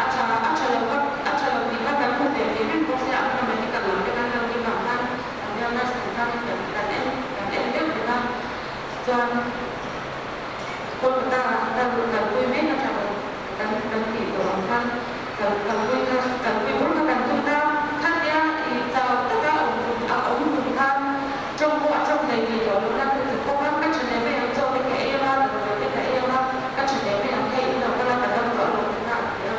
a tha a tha lo kha a tha lo tih kha kan hmu ve thei reng bawk sia ang a medical lam te kan lo lim ang khan kan bial nurse nen khan kan kan en kan en deuh reng a chuan Kolkata kal kalpui mek a tha lo kan kan tih tawh ang khan kal kalpui kha kalpui bur kha kan tum ta khatia i chau taka awm chung a awm chung khan tawng pawh a tawng hlei thei tawh lo na ka ti bawk a, ka tha leh mai ang chaw te ka ei anga damdawi te ka ei anga ka tha leh mai ang hei in lo kal a ka dam tawh lo ti kha a ti a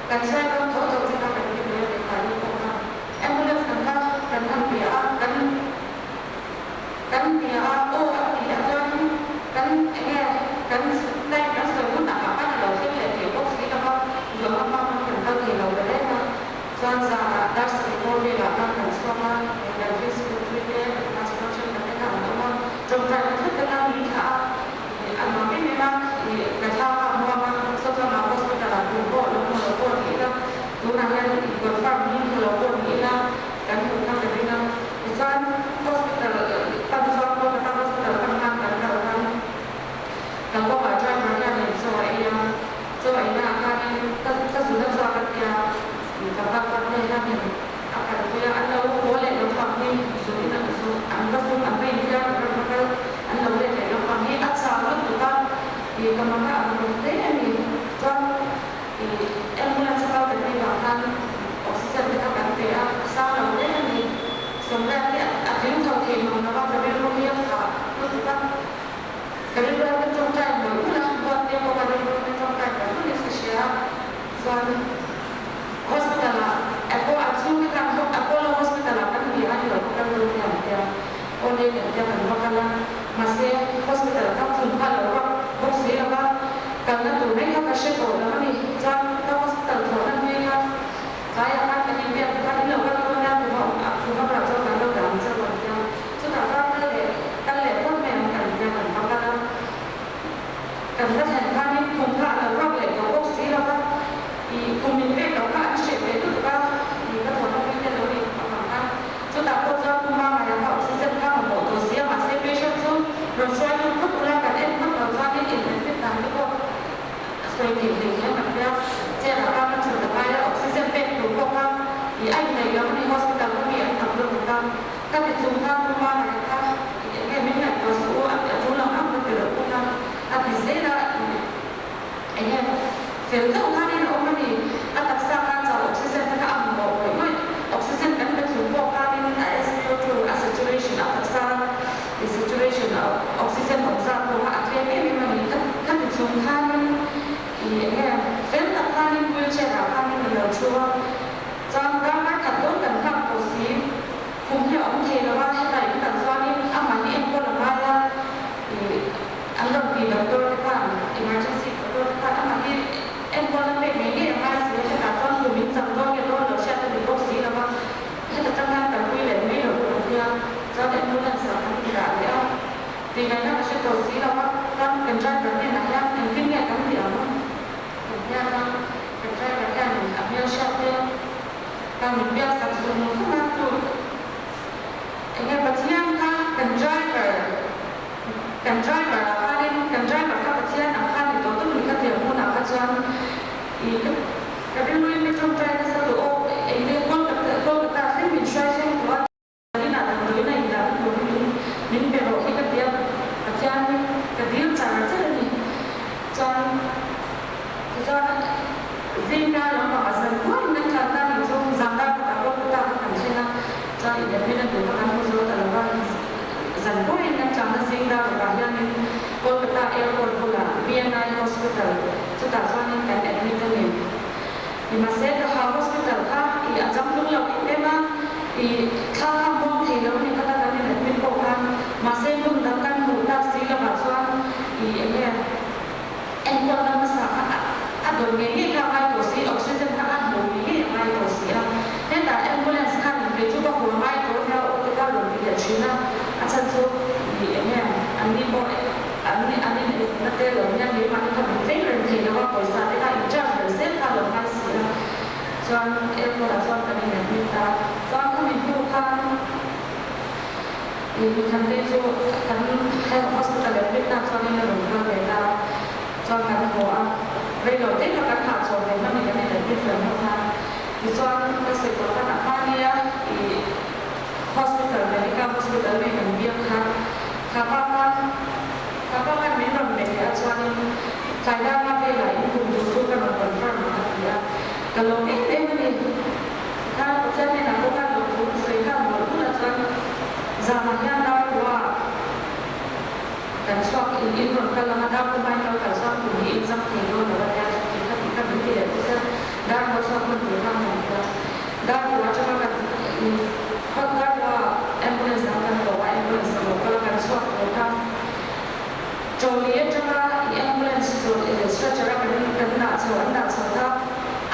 kan hruai dawn tho tho che kha kan ti ve a ti kha ni pawh kha ambulance kan kha kan han bia a kan Kan bia a, aw a ti a chuanin kan enge kan time kan sawi hun ah khan a lo thleng leh thei bawk si lo va, duh ang hma khan kan kal thei lo ta reng a, chuan zanah dar sarih bawr velah khan kan chhuak a, eng kan field secretary te, kan pastor thenkhat te kha an awm a, tawngtaina thut te khan min thlah a, ih a nuam em em a, ih ka thla kha a muang a, Sawtlamah hospital ah kum pawh lo hmu lo pawh ni ila, tunah hian ih confirm hi hmu lo pawh ni ila kan hmuh kha ka ring a. Tichuan hospital pan chuan Kolkata hospital pan khan kan kal khan kan kawngah driver hianin chaw a ei a, chaw ei naah khanin ka ka zun a chhuak a tia ka pa khan hei hianin a kalpui a, an lo haw leh lo phang hi zun in zu an va zum an va inthiar an rawn va kal an lo let leh lo phang hi a chau lutuk a ih ka maka ang ru hle a ni. Chuan ih ambulance a kal kan nih vang khan oxygen te kha kan pe a, a sang lo hle a ni. Sawmriat hi a tling tho thei mang lo a, ka rilru hi a phah lutuk a, ka rilru hian ka tawngtai mawlh mawlh a, huat te pawh ka rilru hian ka tawngtai mawlh mawlh in ka hria a, chuan hospital ah Apollo an chhungte khan Apollo hospital ah kan bia a ni lo kan rilru hian an tia, aw le kan tia kan va kal a, mahse hospital kha khum kha a lo ruak bawk si lo va, kalna tur mai kha ka hre tawh lo a ni, chuan ka hospital thawhna hlui kha Tlaiah khan kan inbiak khan in lo kal dawn a, khuma awm a, khuma bulah chuan kan lo dah ang che rawn ti a. Chutah chuan kal leh kal leh phawt mai ang kan ti a, kan va kal a. Kan va thlen khanin khum kha a lo ruak leh tawh bawk si lo va, ih khum min pek loh kha an hreh ve lutuk a, ih ka thawhna pui te lo nih avang khan chutah pawh chuan khuma ngaihah kha oxygen kha mamawh tawh si a, mahse patient chu rawn hruai lut phawt ula kan en phawt loh chuanin in admit dan te pawh A sawi theih hlei hian kan hria, chair ah khan a thut a ngai a, oxygen pek tur pawh kha i a inneih lo a ni, hospital kha mi an tam lutuk a, ka ti chung khan pu Mama kha i eng nge min ngaihtuah suh u a ti a tul ang ang ka ti loh bawk a, a ti zel a, i eng nge fel deuh khanin a awm a ni, a taksa khan chau oxygen te kha a mamawh ngawih ngawih, oxygen kan pe chung pawh khanin a SpO2 a saturation a taksa i saturation a oxygen awm zat pawh kha a tlem em em a ni. Khati chung khanin i enge fel tak khanin wheelchair ah khanin a lo thu a, chuan darkar khat dawn kan nghak tawh si, khum hi a awm thei lo a, hetah in kal chuanin amah hi enkawl a ngai a, i an rawn ti doctor te khan emergency doctor te khan amah hi enkawl na pek ngei ngei a ngai si a, hetah chuan khum in chang dawn nge dawn lo hriat a ni bawk si lo a, heta tang hian kalpui leh mai loh tur hian chuan ambulance ah kan indah leh a. Tih ngaihna ka hre tawh si lo a, chuan kan driver hnenah hian engtin nge kan tih ang? I ka rilruin ka tawngtai nasa tawh aw, engtin Kolkata Kolkata thleng min hruai thleng tawh a, inah damdawiin a indah na turin min min pe rawh hi ka ti a, Pathian hi ka dil char char a ni. Chuan tichuan zingkar lampangah zan huaiin kan tlan ta nih chu zangdar khatah Kolkata kha kan thleng a, chuan inadmit na tur kha kan hmu zo ta lo va, zan huaiin kan tlanna zingdar rukah hianin Kolkata airport bulah BNI Hospital chutah chuanin kan admit a ni. Nimahse ka ha hospital kha i a changtlung lo em em a, i thla kha muang thei lo a ni kha ta kan in admit pawh khan mahse hmun dang kan hmuh tak si lovah chuan i enge enkawlna hmasa kha a a dawn ngei ngei kha a ngai tawh si, oxygen kha a hmuh ngei ngei a ngai tawh si a, hetah ambulance khan kei chu ka haw ngai tawh nia aw te kha rawn ti leh thin a, a chhan chu i enge an ni pawh An an in na te lo hian keimahni kha min tlei reng thei lo a, pawisa te kha in charge ber zel kha a lo ngai si a, chuan airport ah chuan kan in admit ta, chuan khami hnu khan ih Thante chu kan hospital admit na chuan in a rawn kal ve ta a, chuan kan haw a, rei lo te kha kan hahchawh ve hman in kan in admit fel hnu khan, tichuan ka sawi tawh khan a hmania ih hospital medical hospital nge kan biak kha. Kha pa khan kha pa khan min rawn be leh a chuanin tlai danga velah in kum tur chu ka rawn confirm ang a ti a, ka lawm em em a ni. Tikhan Pathian hnenah pawh khan lawmthu ka sawi nghal mawlh mawlh a chuan zanah hian Darkua kan chhuak in in rawn kal ang a, Darkua hmain lo kal chuan kum hi in zam thei dawn lo a nia chuti kha ti kha min ti leh phawt a, Darkua chhuak hman tur khan kan ti a, Darkua atanga kan in. Khawtdarpa ambulance dang kan ko a, ambulance a lo kal a, kan chhuak tur kha trolley atanga i ambulance stretcher a kan kan dah chho an dah chho kha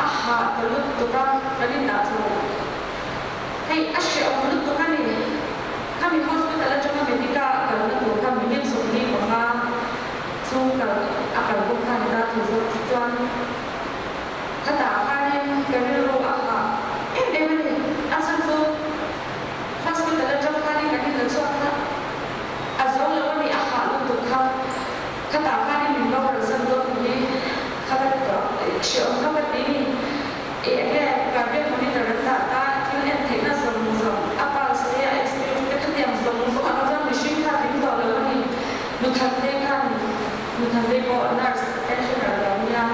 a hah ta lutuk a, kan in dah chho hei a hrehawm lutuk a ni. Khami hospital atanga medica a kalna tur kha minute 25 chhung kal a kal bawk kha a ni ta thu zawk chu chuan Khatah khanin ka rilru a hah em em a ni. A chhan chu hospital atang khanin kan inla chhuak kha a zo lo a ni, a hah lutuk kha. Khatah khanin min boral zan dawn hi kha ka ti tawh a, hreawm kha ka ti ni. I enge cardiac monitor an dah ta, thil en theihna zawng zawng, a pulse te, a SpO2 te khatiang zawng zawng ah kha chuan mihring kha a tling tawh lo a ni. Nuthan te khan, Nuthan te pawh nurse pensioner lo nia.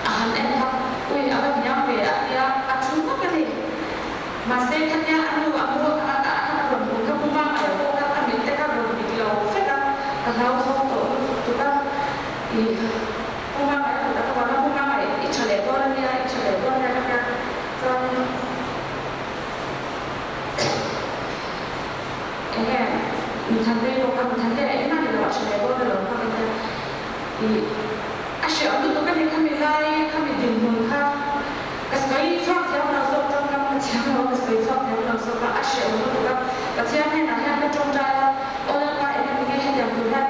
A han en kha, Ui, a va hniam ve a tia a thu hmak a ni. Mahse, khatia a nu a mu a a rawn hmuh kha Pu Mangaia pawh kha a mit te kha rawn dik lo vek a, ka hlauthawng tawh lutuk tuk a. Ih, Pu Mangaia kut a ka vang a, Pu Mangai, i tha leh dawn a nia, i tha leh dawn nia ka tia. Chuan enge Nuthandei pawh kha, Nuthandei a engmah ni lo, a tha leh dawn alawm kha ka tia. Ih. A hreawm lutuk a ni, khami lai, khami dinhmun kha ka sawi chhuak thiam lo zawk, tawngkam ka thiam lo, ka sawi chhuak thiam lo zawk a, a hreawm lutuk a. Pathian hnenah hian ka tawngtai a, Aw Lalpa, eng nge hetiang tur hian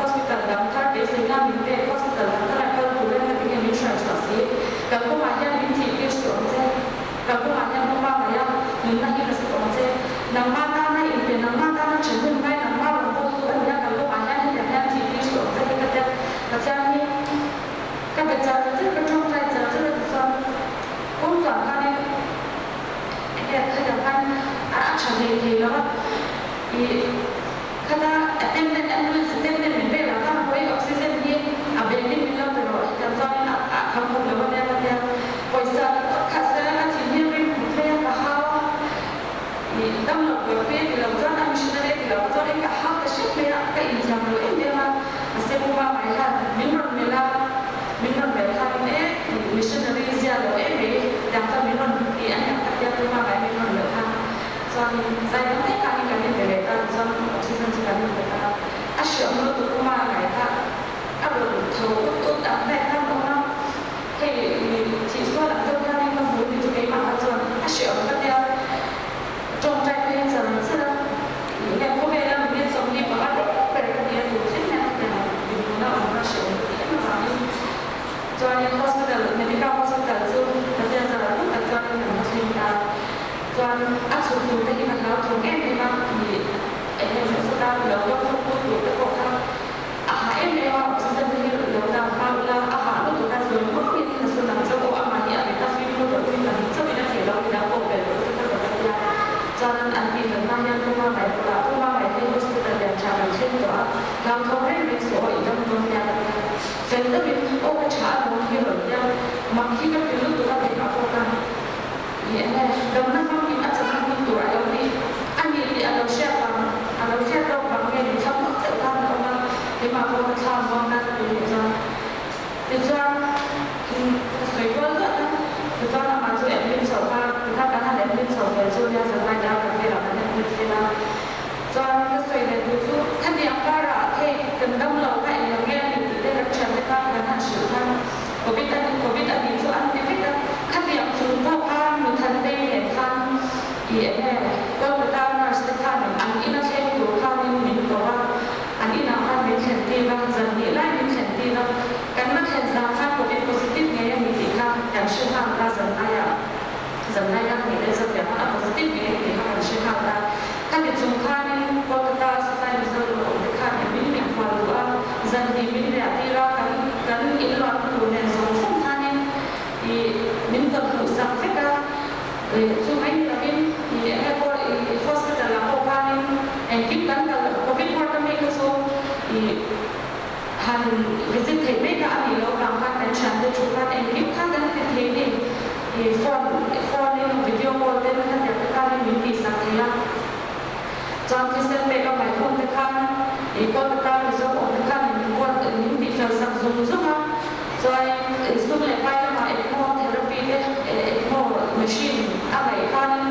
hospital dang thar beiseina min pek, hospital dang thar a kal tur eng nge min hruai chhuah si, kalkawngah hian min thih tir suh ang che, kalkawngah hian ka hmangaih a, nunna hi ka suh ang che, nangmah tana inpe, nangmah tana then hun ngai, nangmah rawn bawltu a ni a, kalkawngah hian hetiang hian thih tir suh ang che hi ka tia. Pathian hi ka be char char, ka tawngtai char char a ti chuan kawng tuah khanin enge khatiang khan a tha hlei thei lo a, ih khata attendant ambulance attendant min velah khan hawi oxygen hi a bag in min lo pe rawh hetiang chuanin a kham khawp lo a nia ka tia, pawisa kha sela ka thin hi rim khawp mai a ka hau a, ih dam lo buaipui a ti lo chuan a missionary a ti lo chuan in ka hau ta hrep mai a, ka inthiam lo em em a. A se pawh a ngai khan min rawn melh a, min rawn melh khanin e missionary zia lo em mai tiang chuan min rawn ti a niang ka tia pawh a ngai min rawn melh khan chuanin zai dang daih khanin kan inbe leh ta tichuan oxygen chu kan inpe ta a, a hreawm lutuk pawh a ngai kha a rawn tho ut ut ang daih khan a awm a, hei thih sual ang deuh hianin ka hmu ni chu keimah kha chuan a hreawm ka tia. Tawngtai phei char char a, ih khawvela minute 45 reng ber ka nia tur thleng hian hetiang dinhmun a awm kha hre awm ka ti em avangin chuanin hospital medical hospital chu Pathian zara hmun tak chuanin kan va thleng ta. Chuan a chhuk tur te hi ka hlauthawng em em a, ih eng emaw zata lo dawng chhuk put tur te pawh kha a hah em em a, oxygen te hi lo dah hma ula a hah lutuk a, zawi muangin. nia zanlai dar kan velah kan admit fel a. Chuan ka sawi leh duh chu khatiang karah hei kan dam lo kha englo nge a ni tih te kan thiante khan kan han hrilh khan Covid a ni Covid a nih chu an ti vek a. Khatiang chung pawh khan Nuthantei nen khan i enge Kolkata nurse te khanin an ina thleng tur khanin min ko a, an inah khan min thlen tir a, zan hnih lai min thlen tir a. Kan la thlen zan khan Covid positive ngei a ni tih kha kan hre nghal ta zan laiah zan lai kan hnih leh zan piah khan a positive ngei a ni tih kha kan hre nghal ta. Khati chung khanin Kolkata Satai Mizo lam awm te khan min min khual duh a, zan hnih min riah tir a, kan kan inluahna tur nen zawng zawng khanin ih min tawn hmuh sak vek a. Chu mai ni lovin ih enge pawh ih hospital ah pawh khanin engkim kan kal Covid ward a mi kha chu ih Han visit theih mai kha a nih loh vang khan kan thiante thu khan engkim kha kan ti thei ni. I phone phone in video call ten kha tirh te khanin min tihsak thei a. Chuan thisen pek a ngaihawm te khan i Kolkata Mizo awm te khan min buat min tihfel sak zung zung a. Chuan i sum leh pai lamah ECMO therapy te ECMO machine a ngaih khanin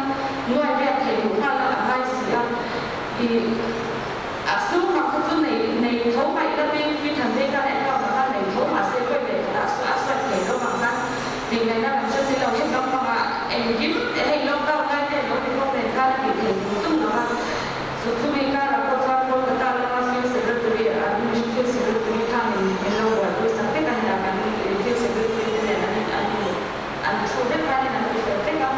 nuai riat theih duh nghal a ngai si a. I A sum hmang kha chu nei nei tho mai la tin mi than phei khan account ah khan nei tho mahse pawi leh khat ah a swipe thei lo ang khan tih ngaihna kan hre si lo he kam pangah engkim hei lockdown lai te lo ti bawk nen khan a tih thei zung zung lo a chu chumi karah pawh chuan Kolkata lama field secretary an field secretary khan in min lo buaipui sak vek a nia kan field secretary te nen an in an in an thu vek khanin an ti fel vek a.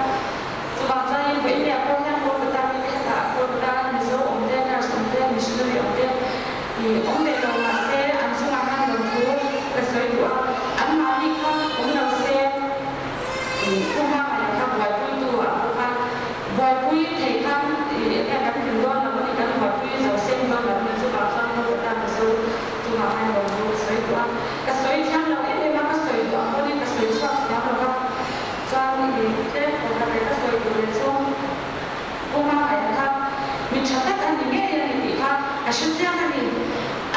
Chuvang chuanin Vawinia pawh hian Kolkata mite hetah Kolkata Mizo awm te, nurse awm te, missionary awm te ih awm ve lo mahse an chungah hian rawn thu ka sawi duh a, anmahni kha awm lo se ih pu hma ngaih kha buaipuitu ah pawh khan buaipui theih khan ih enge kan hlim dawn lo a ni, kan buaipui zo seng dawn lo a ni. Chuvang chuan Kolkata Mizo chungah hian rawn thu ka sawi duh a, ka sawi thiam lo em em a, ka sawi duh ang pawhin ka sawi chhuak thiam lo va. Chuan i tlem kawta leh ka sawi duh leh chu Pu Hmangaih kha mi tha tak a ni ngei a ni tih kha ka hre chiang a ni.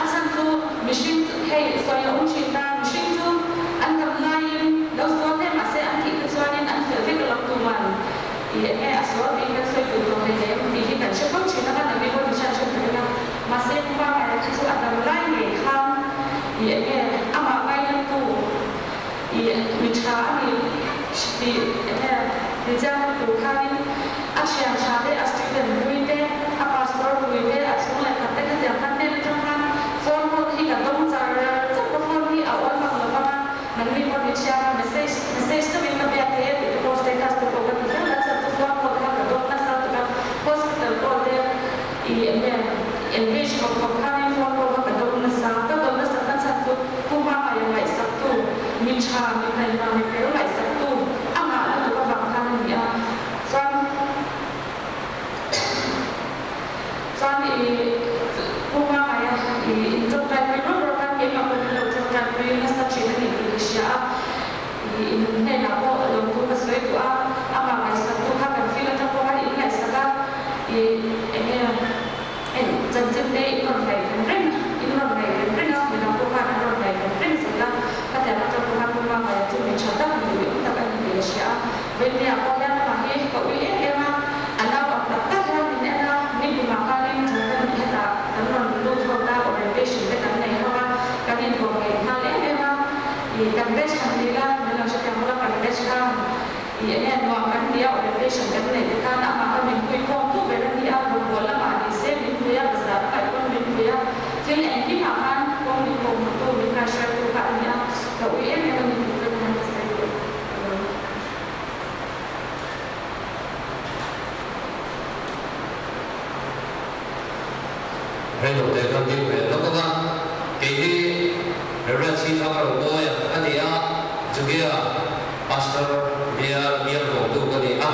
A chhan chu mihring chu hei sawi a awm thin ta, mihring chu an dam laiin lo sual hle mahse an thih te chuanin an fel vek lo tuman i enge a sual tiin kan sawi duh tawh hleinem tih hi kan hre fo thin a, kan nami pawh ni hriat hre thei a. Mahse Pu Hmangaih kha chu a dam lai ngei khan i enge amah ngainatu I mi tha a ni tih enge ti chiang tur khanin a thian tha te, a student pui te, a pastor pui te, a chhung leh khat te khatiang khan hnen atang khan phone call hi ka dawng char char ka phone hi a awl mang lo vang a, nangni pawh ni thiang a message message chauhin ka biak thei a tih te pawh status te pawh ka ti hial a chuan chu phone call kha ka dawng nasa tuk a, hospital call te i enge engage khawp khawp khanin phone call kha ka dawng nasa, ka dawn nasat na chhan chu Pu Hmangaih ngaihsaktu, mi tha, mi taima, mi fel ngaihsaktu a ngah lutuk avang khan a ni a. Chuan chuan i Pu Hmangaih i intawngtaipui rawk rawk a, keimah pawhin a lo tawngtaipui nasa thin a ni tih ka hria a. I in hnenah pawh lawmthu ka sawi duh a, amah ngaihsaktu kha kan feel atang pawh khan in ngaihsak a, i enge Heng chanchin te in rawn ngaihven reng a, in rawn ngaihven reng a, midang pawh khan an rawn ngaihven reng zel a, khatiang atang pawh khan Puma Ngaia chu mi tha tak, mi duhawm tak a ni tih ka hria a. Vawinia pawh hian amah hi ka ui em em a, a nau ang tak tak hian min en a, ni kumah khanin thu kan nih hetah kan rawn lut ho ta, orientation te kan nei ho a, kan inkawm ngei nghal em em a, ih kan batch han ti la, min lo hrethiam bawk a, kan batch khan I enge nuam kan nia orientation kan neih te khan amah kha min pui khawm tu ber a ni a, rawngbâwl lamah ni se min pui a, bazar a kaih pawn min pui a, thil engkimah khan kawng min kawm hmutu, min kaihruaitu kha a ni a, ka ui em em a ni tih chu ka sawi duh lo. Reilo te kan ding ve lawk ang a, kei hi Reverend Sithang Romawi a ni a, Judea Pastor bial bial vawngtu ka ni a,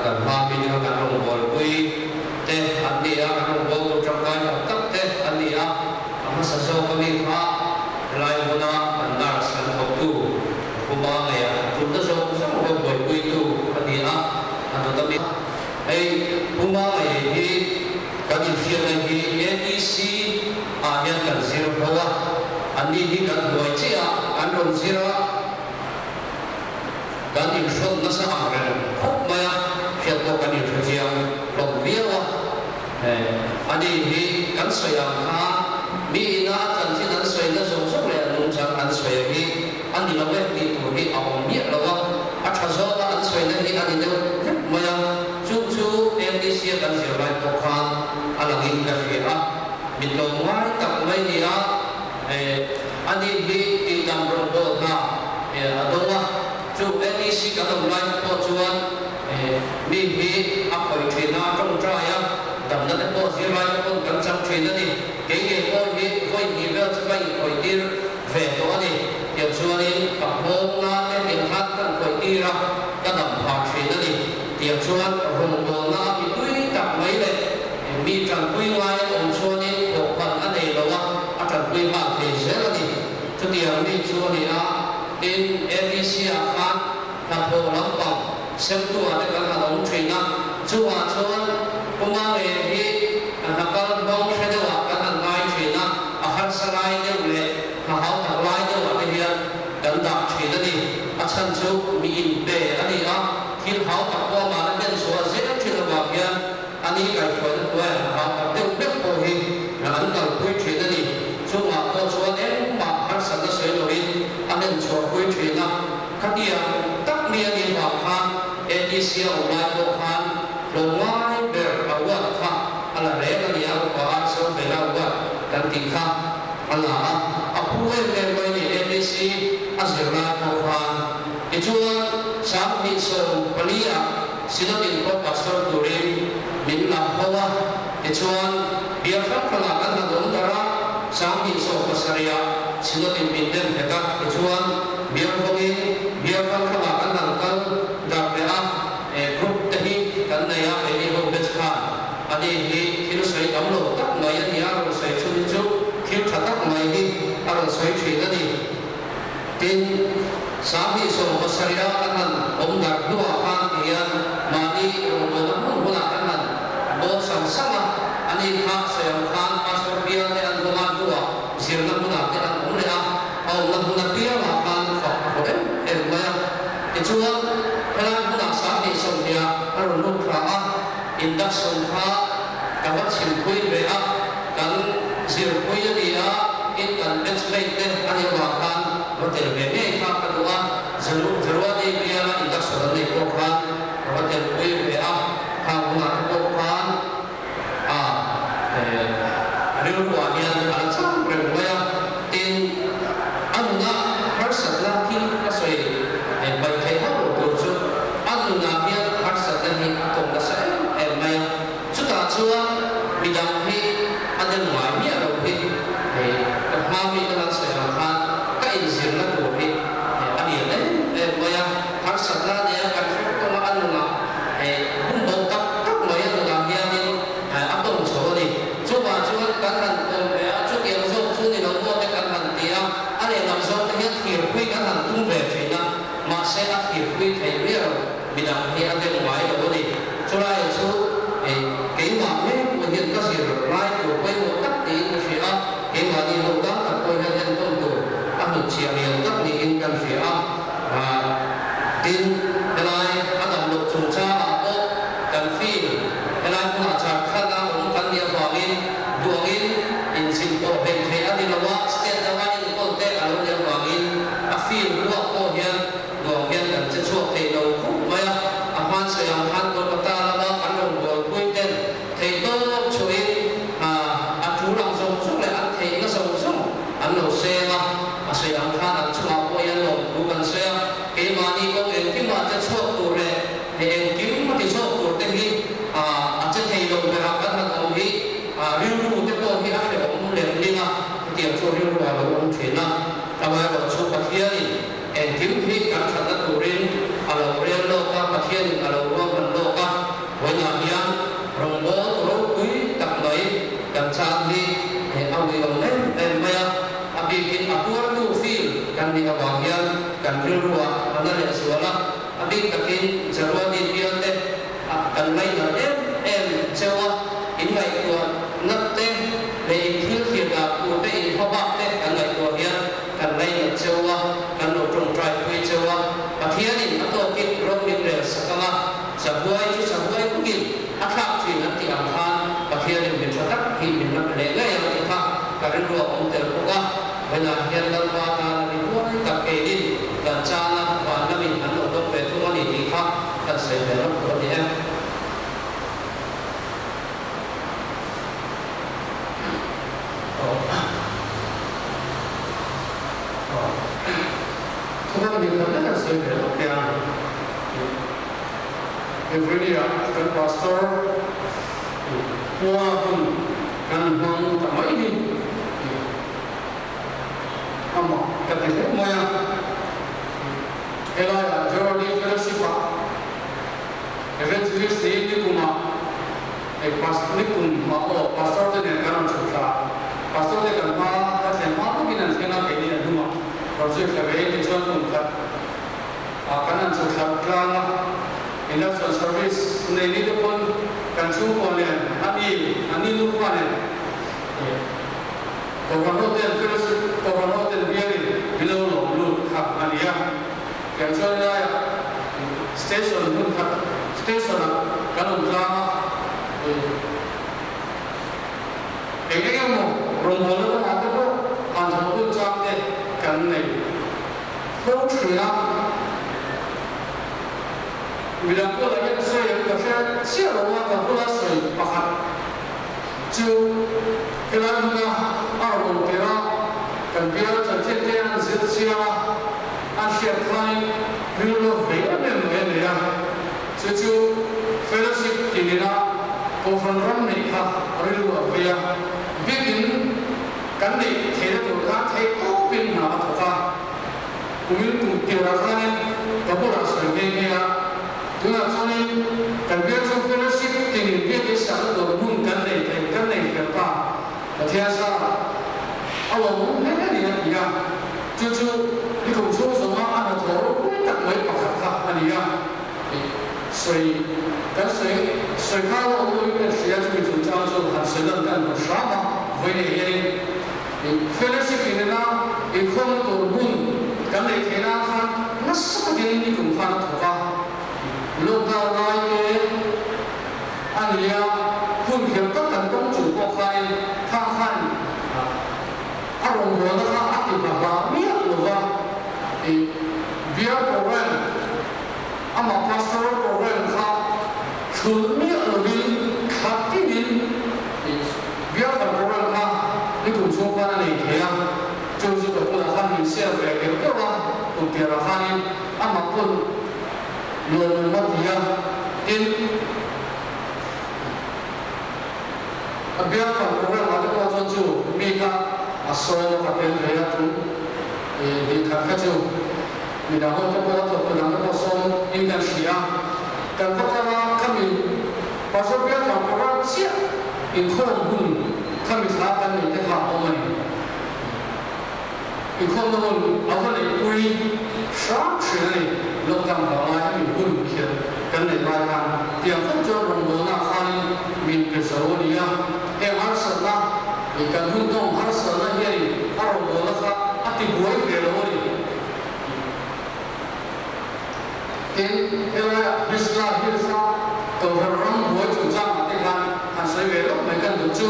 kan hma meeting a kan rawngbawlpui te an ni a, kan rawngbawltu tangkai tak tak te an ni a, a hmasa zawk a mi kha helai hmuna kan nurse kan thawktu Puma ngeia tulna zawng zawng rawngbawlpuitu a ni a, a dawt a mi. Hei Puma ngei hi kan inhriatna hi ATC ah hian kan zir ho a, anni hi kan hnuai chiah a, kan rawn zir a, kan inhrawt nasa ang reng khawp mai a. Hriat pawh kan inhre chiang hlawm viau a. Ani hi kan sawi ang khan mi ina a chanchin an sawina zawng zawng leh a nungchang an sawi a hi a ni lo e tih tur hi a awm miah lo a, a tha zawka an sawina hi a ni deuh vek mai a, chu chu MDC a kan zir lai pawh khan a langin ka hria a, mi tlawmngai tak mai ni a, ani hi tihdam rawngbâwl hna a dawng a, chu NEC kan awm lai pawh chuan mi hi a khawih thin a, tawngtai a, damna te pawh zirlai te pawn kan chang thin a ni. Kei ngei pawh hi vawi hnih vel chu ka inkhawih tir ve tawh a ni. Tiang chuanin ka nghawngna te tiang khan ka inkhawih tir a, ka dam phah thin a ni. Tiang chuan rawngbawlna a mi tui tak mai leh mi tanpui ngai an awm chuanin thawhphan a nei lo a, a tanpui nghal thei zel a ni. Chutiang mi chu a ni a, tin ADC-ah khan hnathawh lampang semtu-ah te kan han awm thin a, chungah chuan Puma nge hi hna kal hmang hre deuhah kan han ngai thin a, a harsa lai deuh leh hna hau tak lai deuhah te hian kan dah thin a ni. A chhan chu mi inpe a ni a, thil hau tak pawh amah la hlen chhuah zel thin avang hian a ni kaihhruaina hnuaiah hna hau tak deuh deuh pawh hi an kalpui thin a ni. Chungah pawh chuan engmah harsatna sawi loin a hlen chhuahpui thin a. Khatiang tak mi a nih vang khan ADC a awm lai pawh khan tlawmngai ber a uat kha a la reng a ni a, upa a so ve la uat kan tih kha a la a, a phu em em mai a ni ADC a zir lai pawh khan. Tichuan 2014 ah Synod in pawh pastor turin min la ho a, tichuan bial hrang hrangah kan han awm darh a, 2017 ah Synod in min nem nghet a, tichuan bial hawngin bial hrang hrangah kan han kal darh leh a, group te hi kan nei a, keini ho batch khan ani hi thil sawi tam lo tak mai a ni a, rawn sawi chhun hi chu thil tha tak mai hi a rawn sawi thin a ni. Tin, 2017 a kan han awm darh hnuah khan ti hian mahni rawngbawlna hmun hmunah kan han bawl sang sang a, ani kha sawi ang khan Pastor bial te an awm a, hnuah zirna hmunah te an awm leh a, a awmna hmun apiangah khan fak a hlawh em em mai a. Tichuan, helai hmunah 2020 ah a rawn lut thla a, induction kha ka va chhimpui ve a, kan zirpui a ni a, in kan batchmate te a nih avang khan va tel ve ngei kha ka duh a, January biala induction an neih pawh khan ka va telpui ve a, khang hunah te pawh khan a rilruah hian a la chang reng mai a, tin a nunah harsatna thil ka sawi hmaih theih hauh lo tur chu a nunah hian harsatna hi a tawng nasa em em mai a. Chutah chuan midang hi a dem ngai miah lo hi ka hma mi ka lan sawi ang khan ka inzirna tur hi a lian em em mai a, harsatna a nia kan hre vek ang a, a nunah hun bo tak tak mai a nunah hianin a tawng chho a ni. Chuvah chuan kan han awm ve a, chutiang zawk chu ni lo maw te kan han ti a, a lehlam zawk te hian thirpui kan han tum ve thin a, mahse a thirpui theih miah lo. Midang hi a dem ngai lo a ni. Chulai chu keimah mek pawh hian ka zir lai tur pawimawh tak niin ka hria a, keimahni ho tan tak pawh hian entawn tur a hnutchhiah lian tak niin kan hria a. Tin, helai a dam loh chungchangah pawh kan feel helai hmunah Jharkhand-a awm kan nih avangin duangin inzin pawh hleih theih a ni lo a, state danga enkawl te a lo nih avangin a feel ruak pawh hian Nuam hian kan che chhuak thei lo khawp mai a, a hman sawi ang khan Kolkata lama kan rawn bualpui ten thei tawp chhuahin a tul ang zawng zawng leh an theihna zawng zawng an lo seng a, a sawi ang khan an chungah pawh hian lawmthu kan sawi a, keimahni kawng engkimah che chhuak tur leh he engkim a ti chhuak tur te hi a che thei lo berah kan han awm hi rilru te pawh hi a hrehawm lem ling a, hetiang chu rilru a lo awm thin a, amaherawh chu Pathianin Engkim hi kan thatna turin a lo rel lawk a, Pathianin a lo ruahman lawk a, vawiinah hian rawngbâwl ropui tak mai kan chan hi a uiawm em em mai a, a bikin a tuartu feel kan nih avang hian kan rilruah a na leh zual a, a bik takin January bialte kan ngainat em em cheu a, in ngaihtuah nat te leh in thil thlir dan tur te in hmabak te kan ngaihtuah hian Kan ngainat cheu a, kan lo tawngtai pui cheu a, Pathianin a tawkin rawng min rel sak ang a, sahuai chu sahuai. lek an sawi ve lawk teh ang. February-ah kan Pastor khua hun kan hmang ta mai hi amah ka ti hle mai a. Helaiah Geraldine Fellowship-ah Evangelist hi nikumah hei Pastor nikum ah aw Pastor te nen kan rawn chhuk thla a, Pastor te kan hma ka thlen hma takin an thleng a, keini an hnungah rawn zui thla ve in tichuan kum khat ah kan han chhuk thla tlang a, Induction Service nei ni te pawn kan chhungkua nen a ni an ni nufa nen Kohhran ho ten Fellowship Kohhran ho ten bialin min lo lawm lut kha a ni a. Tiang chuan laiah station hmun khat station ah kan awm tlang a, eng eng emaw rawngbawlna kawngah te pawh han thawh hun chang te kan nei fo thin a. Midang pawh la hian sawi ang ka hre chiah lo a, ka bula sawi pakhat chu helai hmuna a rawn awm tir a, kan bial chanchin te an zir chiang a. A hriat khanin rilru ve em em mai a nei a, chu chu fellowship tihna Kohhran ram neih kha rilru a vei a, biakin kan neih theihna tur khan theih tawpin hna a thawk a. Kumin kum tirah khanin ka bulah sawi nghe nghe a, tunah chuanin kan bial chu fellowship tinin biakin sakna tur hmun kan nei thei kan nei fel ta. Pathian sa a lawmawm hle a ni a ti a, chu chu i kum chhung zawnga a hnathawh ropui tak mai pakhat kha a ni a tih sawi kan sawi sawi kha lo awm loin kan hria chumi chungchang chu han sawi lan kan hmu hram a, vawi nei hianin i fellowship inena inkhawmna tur hmun kan neih theih nan khan nasa takin i kum khan a thawk a, lockdown lai te. A ni a, hun kher tak kan tawng chung pawh khain kha khan a rawngbawlna kha a ti hma hla miah lo va, i bial program, amah pastoral program kha thlulh miah lovin thla tinin i bial kan program kha nikum chhung khan a nei thei a, chu chu ka bulah khan min share ve keuh keuh a, kum piarah khanin amah pawn Lawmawm a ti a, tin, a biak kan program ah te pawh chuan chu mi kha a sawm a ka tel ve a, tum hnih khat kha chu midang ho te pawh a thawktu dang te pawh sawm in kan hria a, kan va kal a, khami Pastor biak kan program chiah inkhawm hun khami thla kan neih te kha a awm a ni. Inkhawmna hun a va neihpui hrang thin a ni. Lockdown vang lai hemi hun khian kan neih lai khan tiang khawp chuan rawngbawlna khanin min pe zo a ni a. Heng harsatna ih kan hun tawng harsatna hianin a rawngbawlna kha a ti buai ve lo a ni. Tin, helaiah Brisla Hills-a Kohhran ram buai chungchangah te khan han sawi ve lawk mai kan duh chu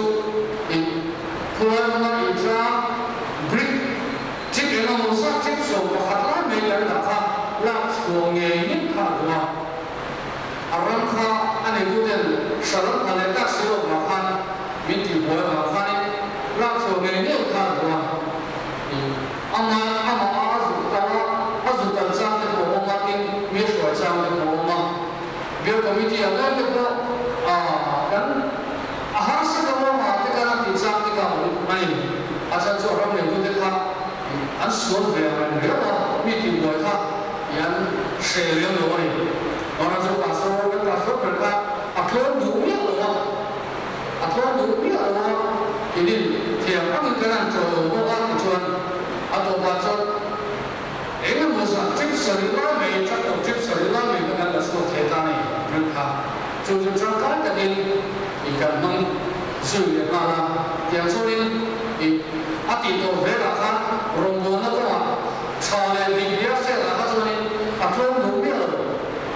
ih Khulai hmuna inthla brick chip eng emaw zat chip 11 lai mai kan dah kha lak chhuah ngei ngei kha a duh a. A ram kha a neituten hralam kha leh tak si loh vang khan min tihbuai vang khanin lak chhuah ngei ngei kha a duh a. Amah amah a zuk kal a, a zuk kal chang te pawh awm a, tin mi hruai chang te pawh awm a. Bial Committee ah ngei te pawh a kan a harsa ka ruang ah te khan a tih chang te kha a awm a ni. A chhan chu a ram neitu te kha an sual ve ang reng riau a, mi tihbuai kha i an hreh lem lo a ni. Mahna chu pastor kan pastor ber kha a tlawm duh miah lo a. A thlawm duh miah lo a, tinin thiam angin kan han chawl lo bawk a tichuan a tawpah chuan eng emaw zah trip sarih lai mai, tractor trip sarih lai mai kha kan la chhuak thei ta a ni rin kha. Chu chu tangkai takin i kan hmang zui leh nghal a, tiang chuanin i a tih tawh velah khan rawngbawlna kawngah tha leh dik bia hriatah kha chuanin a tlawm duh miah lo,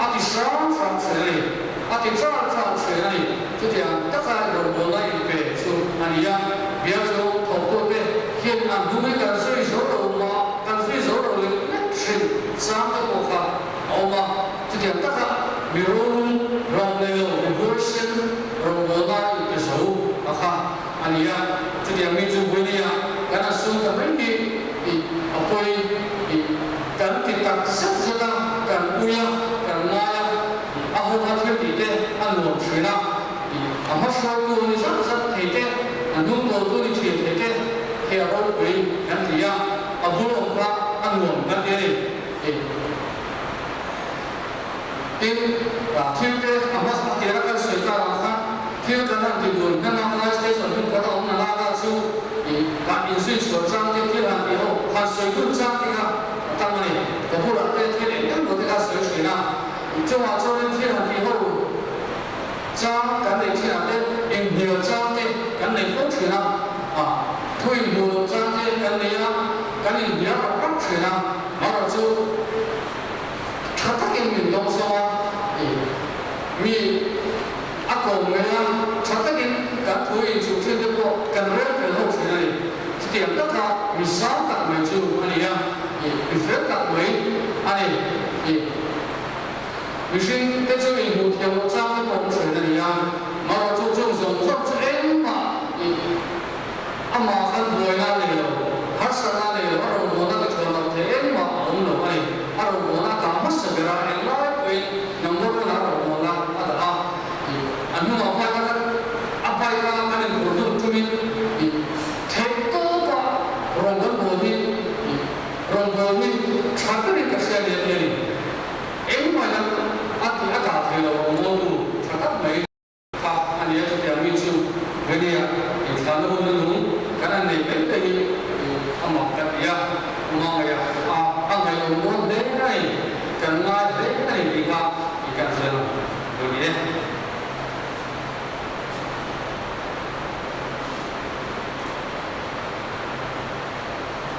a ti hrang hrang thin a ni. A ti char char thin a ni. Chutiang taka rawngbawlna inpe chu a ni a, bial chu thawktute hian an hnung hi kan zui zo lo mah, kan zui zo lo lek lek thin chang te pawh kha a awm a. Chutiang taka mi rawlum ram nei lo, mi huaisen rawngbawlna inpe zo a kha a ni a. Chutiang mi chu Buinia kan a sum ta mai hi tih a pawi tih kan ti tak zet zet. Tin, thil te a hma a tira kan sawi ta ang khan thil kan han ti dun hnem a, helai station hmun khat a awm na lak ah chu ih kan inzui chhuah chang te thil han tih ho han sawi dun chang te kha a tam a ni. Ka bulah te thil eng eng maw te kha sawi thin a, chungah chuanin thil han tih ho chang kan neih thinah te inhnial chang te kan nei fo thin a, ah thu inhmuh loh chang te kan nei a, kan inhnial rap rap thin a, marawh chu tha takin min dawng sawm a, ih mi a kawm ngei a, tha takin kan thu inchuh thin te pawh kan rel fel ho thin a ni. Chutiang taka mi sang tak mai chu a ni a, ih mi fel tak mai a ni. Ih mihring te chu inhmuh thiam loh chang te pawh awm thin a ni a, marawh chu chung zawng zawng chu engmah ih amah khan buaina a nei lo, harsatna a nei lo, a rawngbawlna ti thawn loh theih engmah a awm lo a ni. A rawngbawlna a dah hmasa ber a, englai pawhin number one ah a rawngbawlna a dah a, ih a hnungah bike a a bike a kan inphur dun tumin ih theih tawpa rawn kan bawl hi ih rawn bawl hi tha berin ka hria nia tia ni. Engmah hian a tih a dah thei lo rawngbawltu tha tak mai. Kha a nia chutiang mi chu Venia inthlahna hun nung kan han nei mai te hi a mak ka ti a, hmangaih a a ngaihawm dawn hle a ni, kan ngai hle a ni tih kha i kan sawi ang lo ni e.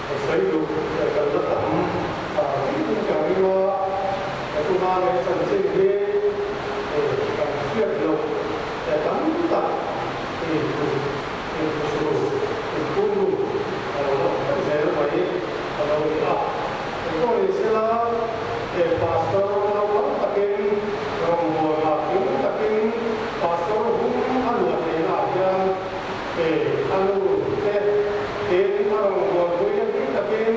Ka sawi duh leh kan la tam ta viau ka ring a, ka tuna leh chanchin hi kan hriat loh leh tam tak inthusru, inphurru a lo la awm zel mai a lo ni a. Engpawh ni sela, he Pastor naupang takin rawngbawlna tling takin Pastor hum a luah theihnaah hian A nu te tin a rawn buaipui a bik takin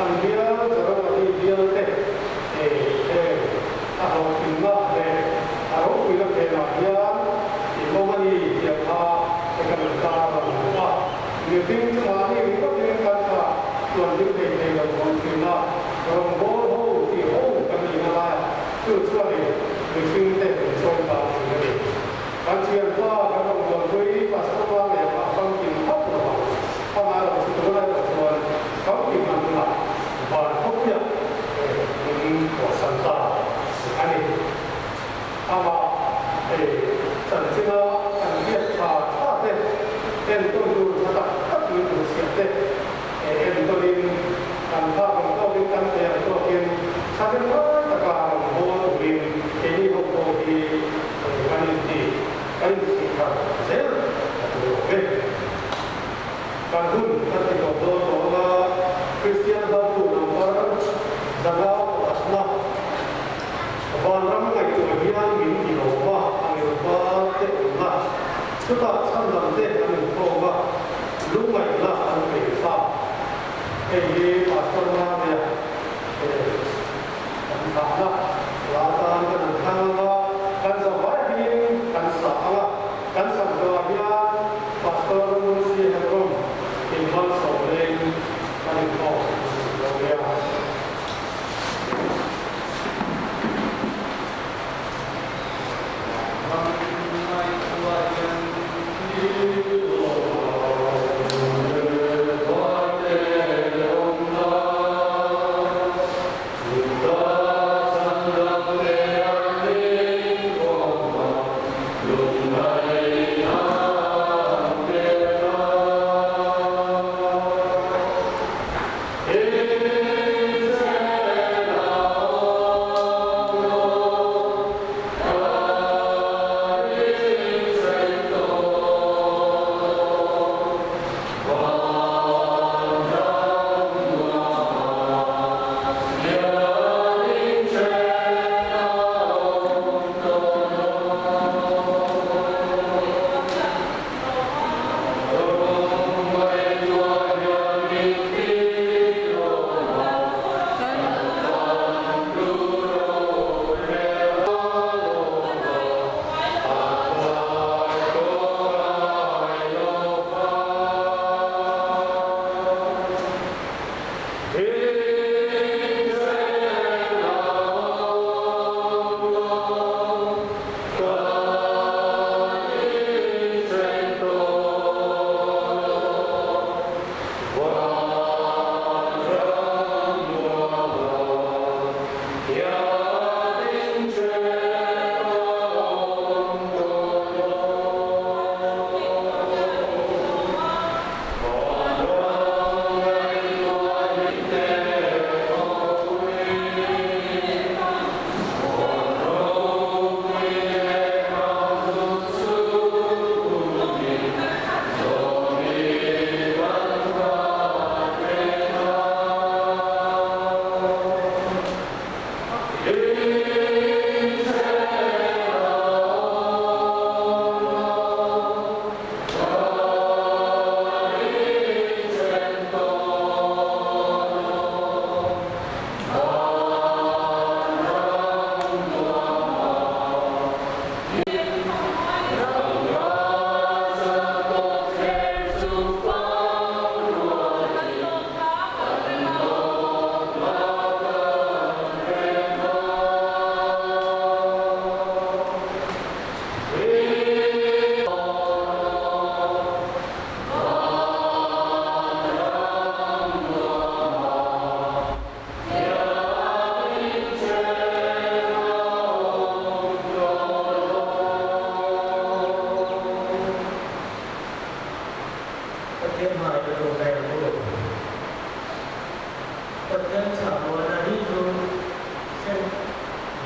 an bial Jarawati bial te heng a hlawhtlinna leh a ropuina phenah hian in awm a ni tih kha kan tar a hmu a. Mihring chu mahni ringawtin kan tha tuan ding thei thei lo fo thin a, rawngbâwl ho tih ho kan nihna laiah chu chuanin mihring te min chawi ta thin a ni. Kan thianpa kan rawn buaipui Pastor pa leh pa famkim hauh lo ang. A ngai lo chu tunah erawh chuan famkim an hunah van khawpuiah min pawhsan ta a ni. Amah chanchina kan hriat tha tha te, entawn tur tha tak tak min duhchhiah te entawnin kan phak ang tawkin kan thei ang tawkin thahnem ngai taka rawn hawl turin keini ho pawh hi Kan inti, kan inchhih thar zel a tul lo ve. Kan hun kan ti tawp dawn tawh anga Kristian hlautu number 500 pakhatna Vanram ngaihtuah hian min ti lawm a, a ngilpa te awmna, chutah chhandam te an inkhawm a, lungngaihna an pe ta. Hei hi Pastor Mame-a Kan thahna la tan kan han thlang ang a, kan zavai hmingin kan sa ang a, kan sak zawhah hian Pastor Lucy Hebron in malsawm leng kan inkhawm lo nia.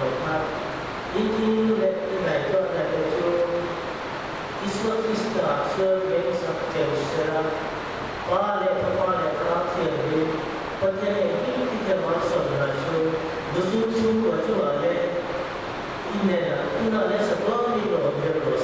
tawh kha i thinlung leh i ngaihtuahna te chu Isua Krista chuan vengsak teuh sela, Pa leh Fapa leh Thlarau Thianghlim, Pathian engkim tite malsawmna chu Buzung chhungkua chungah leh i hnenah tunah leh chatuanin lo awm reng rawh se.